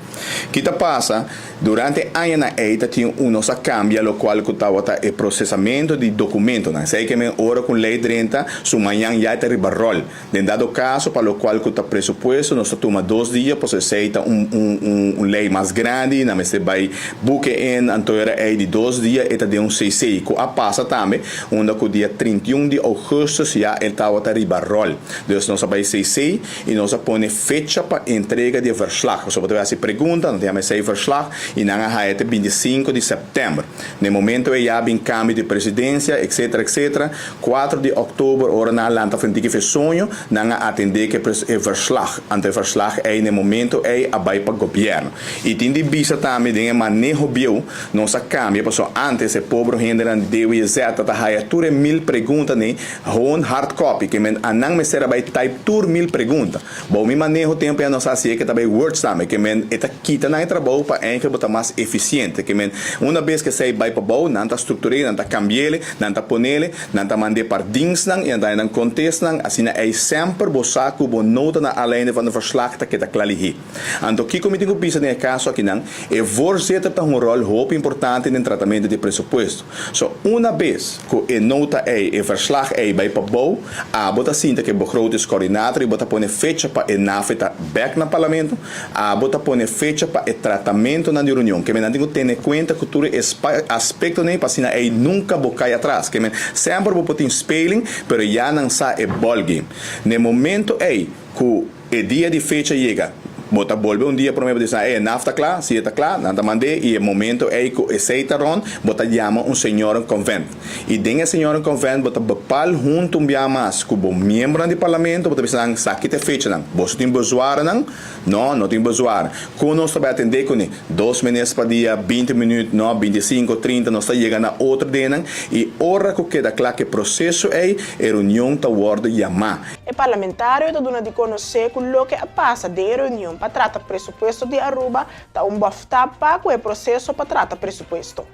V: Ki ta pasa? Durante e añanan ei ta tin un nos a kambia lokual ku tabata e prosesamentu di dokumentonan. Esei ke men ora ku un lei drenta, su mañan ya e ta riba ròl. Den dado kaso pa lokual ku ta presupuesto nos ta tuma dos dia pasobra esei ta un un un lei mas grandi nan mester bai buke en anto era ei di dos dia e ta den un CC ku a pasa tambe unda ku dia 31 di ougùstùs ya e tabata riba ròl dus nos a bai CC i nos a pone fecha pa entrega di e verslag pasobra bo ta hasi pregunta nan ta yama esei verslag i nan a haya te 25 di sèptèmber na e momento ei ya a bin kambio di presidensia etcetera etcetera Cuatro di october ora nan a lanta for tiki fe soño, nan a atende cu e verslag. Anto e verslag ey na e momento ey a bay pa gobierno. Y tin di bisa tambe den e maneho bieu nos a cambia pasobra antes e pobro hendenan di DWZ ta haya tur e mil pregunta ne gewoon hard copy ke men a nan mester a bay type tur mil pregunta. Bou mi maneho tempo ya nos a haci e ke ta bay words tambe ke men e ta kita nan e trabou pa eigenlijk bo ta mas eficiente ke men una bes ke esey bay pabou nan ta structur'e nan ta cambi'ele Nan ta ponele, nan ta mand'é par dinsnan i nan ta haña nan kontestnan, asina ei semper bo sa ku bo no ta na alèn. einde van de verslag ta keda kla lihé. Anto kiko mi tin ku bisa den e kaso akinan? E voorzitter ta un ròl hopi importante den tratamentu di presupuesto. So una bes ku e nota ei, e verslag ei bai pa bou, abo ta sinta ku e begrotingscoördinator i bo ta pone fecha pa e NAVE ta bèk na parlamento, abo ta pone fecha pa e tratamentonan di reunion. Ke men nan tin ku tene kuenta ku tur e aspektonan ei pa asina ei nunka bo kai atras. Ke men semper bo por tin speling, pero ya nan sa e ballgame. Na e momento ei ku e dia di fecha yega, bo ta bolbe un dia promé bo di sa, e naf ta kla, si e ta kla, nan ta mand'é i e momento ei ku esei ta rònt, bo ta yama un seniorenconvent. I den e seniorenconvent bo ta bepal huntu un bia mas ku bo miembronan di parlamento, bo ta bisa nan, sa ki ta e fechanan? Boso tin bezwarenan? No, no tin bezwaar. Kon nos ta bai atendé kuné? Dos minister pa dia, 20 minüt, no, 25, 30, nos ta yega na otro denan i ora ku keda kla ku e proseso ei, e reunion ta wòrdu yamá.
A: E parlamentario ta duna di konosé ku loke a pasa den e reunion pa trata presupuesto di Aruba ta un bòftá pa ku e proseso pa trata presupuesto.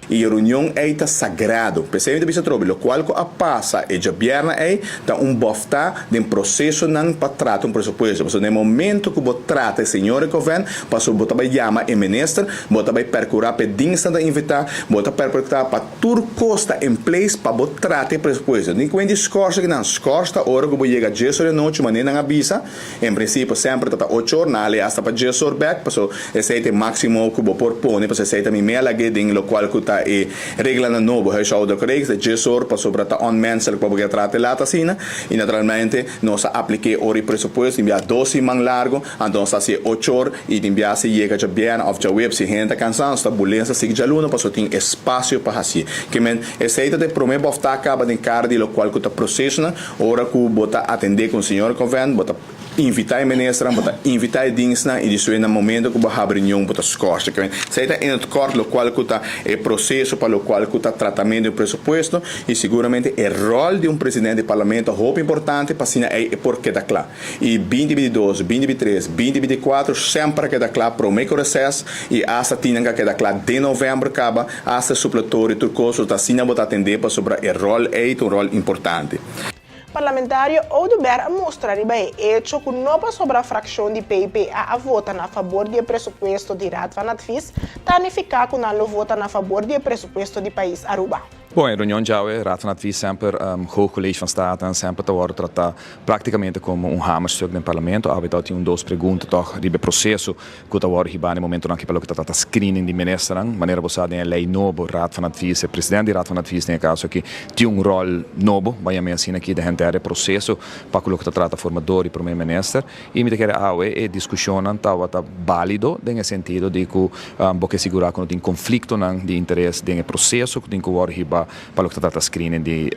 V: I e reunion ei ta sagrado. P'esei mi ta bisa atrobe, lokual ku a pasa e djabièrnè ei ta un bòftá den prosesonan pa trata un presupuesto. Pasobra na e momento ku bo trata e señor Rekoven, pasobra bo ta bai yama e minister, bo ta bai perkurá pa e dienstnan ta invitá, bo ta perkurá pa tur kos ta in place pa bo trata e presupuesto. Ni kuenta di skòrs akinan. Skòrs ta ora ku bo yega djes or di anochi, manera nan a bisa. En principio semper ta ta ocho or, nan a lei hasta pa djes or bek, paso esei ta e maximo cu bo por pone, paso esei ta mi mea lag'e den locual cu ta e reglanan nobo, huishoudelijke regels, ta djes or pasobra ta onmenselijk pa bo ke trata e laat asina, y naturalmente nos a aplik'e ora y presupuesto, tin bia dos siman largo, anto nos ta haci'e ocho or, y tin bia si yega djabièrnè of djaweps si hende ta cansa nos ta bulensa sigui djaluna paso tin espacio pa haci'e. Ke men esei ta ta e prome bofta caba den cara di locual cu ta procesonan. Ora ku bo ta atendé ku un señor konvènt, bo ta invitá e ministernan, bo ta invitá e dienstnan i di sue na momento ku bo habri reunion bo ta skòrsa. Ke men, esei ta in het kort lokual ku ta e proseso pa lokual ku ta tratamentu di un presupuesto i siguramente e ròl di un presidente di parlamento hopi importante pa asina ei e por keda kla. I 20 22, 20 23, 20 24 semper a keda kla promé ku reses i asta tinnan ku a keda kla den novèmber kaba. Hasta supletorio tur cos lo ta asina bo ta atende pasobra e rol ey ta un rol importante.
A: Parlamentario Oduber a mustra riba e echo cu no pasobra fraccion di PPA a vota na fabor di e presupuesto di Raad van Advies, ta nifica cu nan lo vota na fabor di e presupuesto di pais Aruba.
B: Bon, e reunion djawe, Raad van Advies semper, Hoog College van Staten semper ta wòrdu tratá práktikamente komo un hamerstuk den parlamento. Awe ta tin un dos pregunta tòg riba e proseso ku ta wòrdu hibá na e momentunan aki pa loke ta trata screening di ministernan. Manera bo sa den e lei nobo, Raad van Advies, e president di Raad van Advies den e kaso aki, tin un ròl nobo, bai yam'é asina aki, den henter e proseso pa ku loke ta trata formador di prome minister. I mi ta kere awe e diskushonnan tabata bálido den e sentido di ku bo ke sigurá ku no tin konfliktonan di interes den e proseso ku tin ku wòrdu hibá pa loke ta trata screening di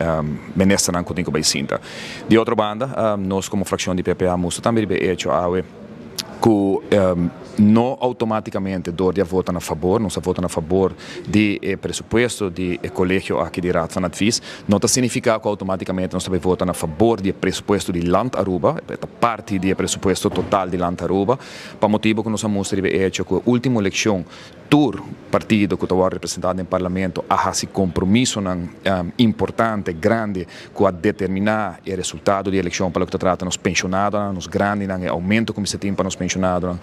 B: ministernan ku tin ku bai sinta. Di otro banda, nos komo frakshon di PPA mustra tambe riba e echo awe ku no outomátikamente dor di a vota na fabor, nos a vota na fabor di e presupuesto di e kolegio aki di Raad van Advies, no ta signifiká ku outomátikamente nos ta bai vota na fabor di e presupuesto di Land Aruba, e ta parti di e presupuesto total di Land Aruba, pa motibu ku nos a mustra riba e echo ku e último elekshon Tur partido ku ta wòrdu representá den parlamento a hasi kompromisonan importante, grandi, ku a determiná e resultado di elekshon pa loke ta trata nos penshonadonan, nos grandinan, e oumento ku mester tin pa nos penshonadonan.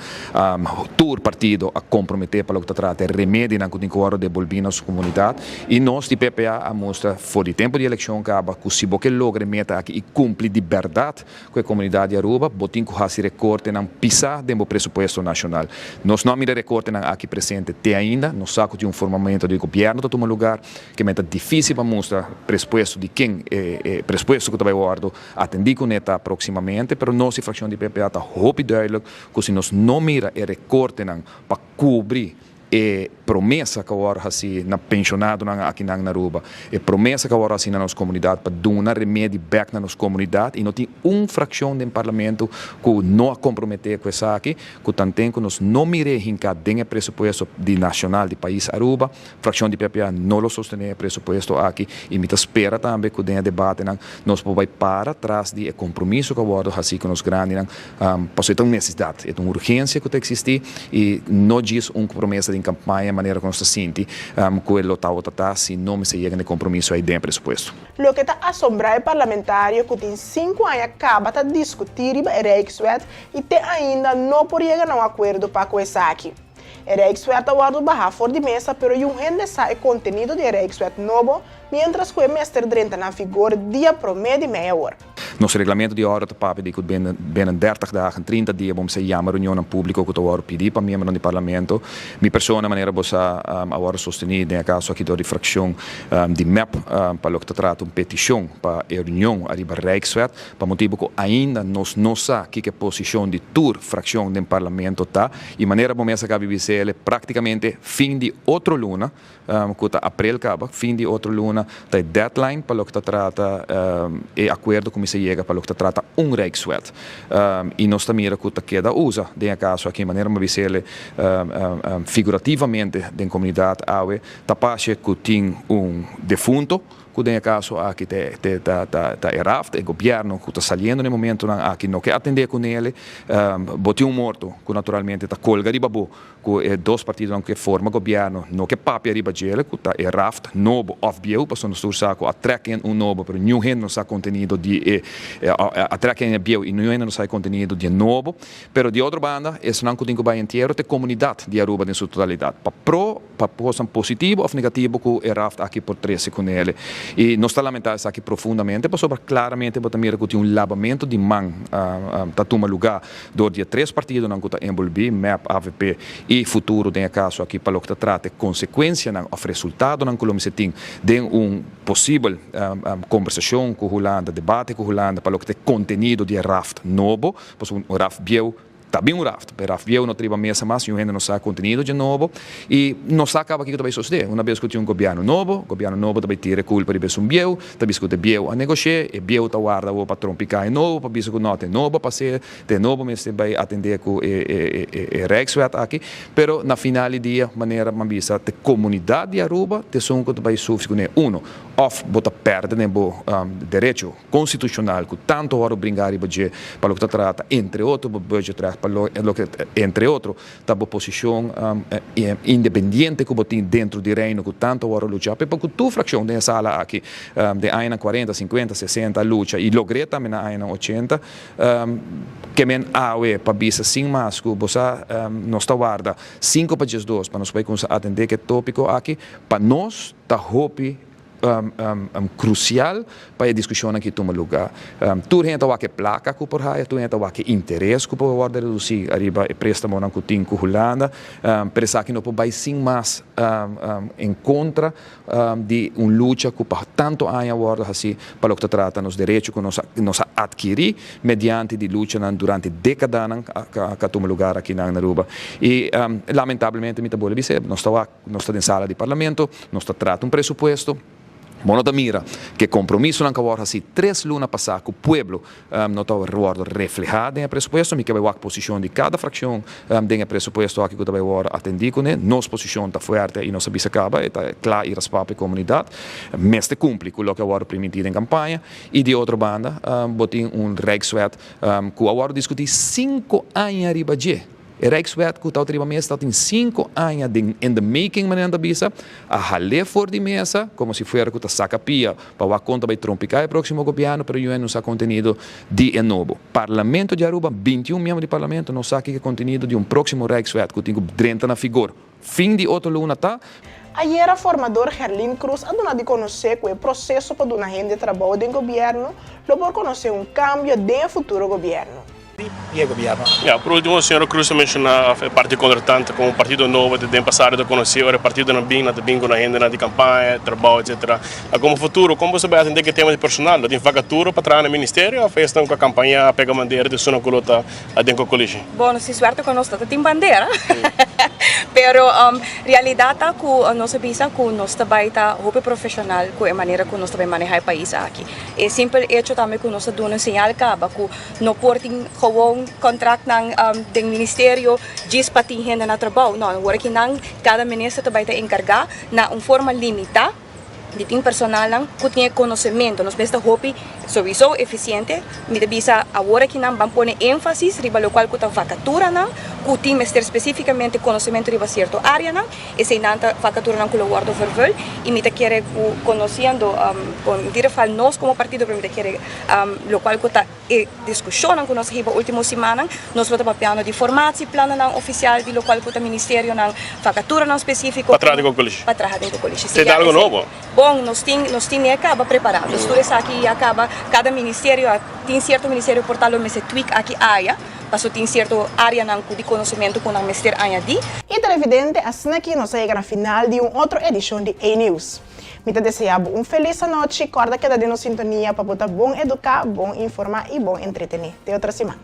B: Tur partido a komprometé pa loke ta trata e remedinan ku tin ku wòrdu debolbí na nos komunidat. I nos di PPA a mustra for di tempu di elekshon kaba ku si bo ke logra e meta aki i kumpli di bèrdat Ku e komunidat di Aruba, bo tin ku hasi rekortenan pisá den bo presupuesto nashonal. Nos no a mira rekortenan aki presente te ainda. Nos sa ku tin un formamentu di gobièrnu ta tuma lugar, ke men ta difísil pa mustra prespuesto di ken e presupuesto ku ta bai wòrdu atendí kuné ta próksimamente. Pero nos di frakshon di PPA ta hopi duidelijk ku si nos no mira e rekortenan pa kubri E promesa ku a wòrdu hasí na penshonadonan akinan na Aruba, e promesa ku a wòrdu hasí na nos komunidat pa duna remedi bèk na nos komunidat i no tin un frakshon den parlamento ku no a komprometé ku esaki, ku tanten ku nos no mir'é hinká den e presupuesto di nashonal di pais Aruba, frakshon di PPA no lo sostené e presupuesto aki i mi ta spera tambe ku den e debatenan nos por bai para tras di e kompromiso ku a wòrdu hasí ku nos grandinan. Pasobra e ta un nesesidat, e ta un urgensia ku ta eksistí i no djis un promesa di. den kampaña manera ku nos ta sinti ku e lo tabata ta si no mester yega na e kompromiso ei den e presupuesto.
A: Loke ta asombrá e parlamentario ku tin sinku aña kaba ta diskutí riba e Rijkswet i te ainda no por yega na un akuerdo pa ku esaki. E Rijkswet a wòrdu bahá for di mesa pero yun hende sa e kontenido di e Rijkswet nobo miéntras ku e mester drenta na vigor dia promé di mei awor.
B: Nos reglamento di orde ta papia di ku binnen binnen dertig dagen, trinta dia, bo mester yama reunionnan públiko ku ta wòrdu pidí pa miembronan di parlamento. Mi persona, manera bo sa, a wòrdu sostení den e kaso aki dor di frakshon di mep pa loke ta trata un petishon pa e reunion ariba Rijkswet, pa motibu ku ainda nos no sa kiko e posishon di tur frakshon den parlamento ta i manera bo mes a kaba di bisa el praktikamente fin di otro luna ku ta aprel kaba, fin di otro luna ta e deadline pa loke ta trata e akuerdo ku mester yega pa loke ta trata un Rijkswet. I nos ta mira ku ta keda usa den e kaso aki, manera mi a bisa el figurativamente den komunidat awe ta pasha ku tin un defunto ku den e kaso aki ta e raft, e gobièrnu ku ta saliendo na e momentunan aki no ke atendé ku nele, bo tin un morto ku naturalmente ta kolga riba bo ku e dos partidonan ku ke forma gobièrnu no ke papia riba djele ku ta e raft nobo òf bieu pasobra nos tur sa ku a trèk in un nobo pero niun hende no sa kontenido di e a trèk in e bieu i niun hende no sa e kontenido di e nobo. Pero di otro banda esnan ku tin ku bai entiero ta e komunidat di Aruba den su totalidat pa pro pa kosnan positivo òf negativo ku e raft aki por trese kunele. I nos ta lamentá esaki profundamente pasobra klaramente bo ta mira ku tin un labamentu di man ta tuma lugá Dor di e tres partidonan ku ta enbolbí, mep, avp i Futuro den e kaso aki pa loke ta trata e konsekuensianan òf resultadonan ku lo mester tin den un posibel kombersashon ku Hulanda, debate ku Hulanda pa loke ta e kontenido di e raft nobo, pasobra un raft bieu ta bin un raft, e raft bieu no ta riba mesa mas, niun hende no sa e kontenido dje nobo i no sa kaba kiko ta bai sosodé. Una bes ku tin un gobièrnu nobo, gobièrnu nobo ta bai tira e kulpa riba esun bieu, ta bisa ku ta e bieu a negosh'é, e bieu ta warda awor pa trompiká e nobo, pa bisa ku no, ta e nobo a pas'é, ta e nobo mester bai atendé ku e e Rijkswet aki. Pero na final di dia, manera mi a bisa, ta e komunidat di Aruba ta esun ku ta bai sufri kuné. Uno, òf bo ta pèrdè den bo derecho konstitushonal ku tantu ora bringa riba dje pa loke ta trata entre otro bo budgetrecht, pa loke entre otro ta bo posishon independiente ku bo tin dentro di Reino ku tantu a wòrdu luchá p'e pa ku tur frakshon den e sala aki den añanan kuarenta, sinkuenta, sesenta a lucha i logr'é tambe na añanan ochenta. Ke men awe pa bisa sin mas ku bo sa nos ta warda sinku pa diesdos pa nos bai kuminsá atendé ku e tópiko aki pa nos ta hopi Krusial pa e diskushonnan ki tuma lugá. Tur hende ta wak e plaka ku por haya, tur hende ta wak e interes ku por wòrdu redusí ariba e préstamonan ku tin ku Hulanda, pero esaki no por bai sin mas en kontra di un lucha ku pa tantu aña a wòrdu hasí pa loke ta trata nos derecho ku nos nos a atkirí mediante di luchanan durante dékadanan ku a tuma lugar akinan na Aruba. I lamentablemente mi ta bolbe bisa nos ta wak. Nos ta den sala di Parlamento, nos ta trata un presupuesto. Bo no ta mira ku e kompromisonan ku a wòrdu hasí tres luna pasá ku pueblo no ta wòrdu reflehá den e presupuesto. Mi ke bai wak posishon di kada frakshon den e presupuesto aki ku ta bai wòrdu atendí kuné. Nos posishon ta fuerte i nos a bisa kaba e ta kla i raspá pa e komunidat. Mester kumpli ku loke a wòrdu primintí den kampaña. I di otro banda bo tin un Rijkswet ku a wòrdu diskutí sinku aña riba dje. E Rijkswet ku ta riba mesa ta tin sinku aña den in the making manera nan ta bisa, a hal'é for di mesa komo si fuera ku ta saka pia pa wak kon ta bai trompiká e próksimo gobièrnu pero UN no sa kontenido di e nobo. Parlamento di Aruba, 21 miembro di parlamento no sa kiko e kontenido di un próksimo Rijkswet ku tin ku drenta na figor fin di otro luna ta.
A: Ayera formador Gerlin Cruz a duna di konosé ku e proseso pa duna hende trabou den gobièrnu lo por konosé un kambio den e futuro gobièrnu.
I: di e gobierno.
K: Ya, por ultimo señor Cruz a menciona e parti contratante como un partido nobo te den pasado ta conoci ora e partidonan bin nan ta bin cu nan hendenan di campaña, trabao etc. A como futuro como boso bay atende cu e tema di personal? Lo tin vacatura pa traha na ministerio of esnan cu a campaña a pega bandera ta esunnan cu lo ta aden cu e coalition?
W: Bon, si suerte cu nos no ta tin bandera, pero realidad ta cu nos a bisa cu nos ta bay ta hopi profesional cu e manera cu nos ta bay maneha e pais aki. E simpel hecho tambe cu nos ta duna un señal caba cu No por tin gewoon contractnan den ministerio djis pa tin hende na trabou. No, awor aki nan cada minister ta bay ta encarga na un forma limita. Di tin personalnan ku tin e konosementu. Nos mester hopi souiso efisiente. Mi ta bisa awor aki nan ban pone énfasis riba lokual ku ta vakaturanan ku tin mester spesífikamente konosementu riba sierto áreanan. Eseinan ta vakaturanan ku lo wòrdu vervul i mi ta kere ku konosiendo kon in ieder geval nos komo partido pero mi ta kere lokual ku ta E diskushonnan ku nos a hiba último simannan, nos lo ta papiando di formatieplannan ofisial di lokual ku ta ministerionan, vakaturanan spesífiko
K: Pa traha den kokolishi.
W: Pa traha den kokolishi.
K: Esei ta algu nobo.
W: Bon, nos tin, nos tin e kaba prepará. Dus tur esaki ya kaba, kada ministerio a tin sierto ministerio por ta lo mester tweak aki aya, paso tin sierto áreanan ku di konosementu ku nan mester añadí.
A: I televidente, asina aki nos a yega na final di un otro edishon di A-News. Mi ta desea bo un felis anochi, corda keda den nos sintonia pa bo ta bon educa, bon informa y bon entreteni. Te otro siman.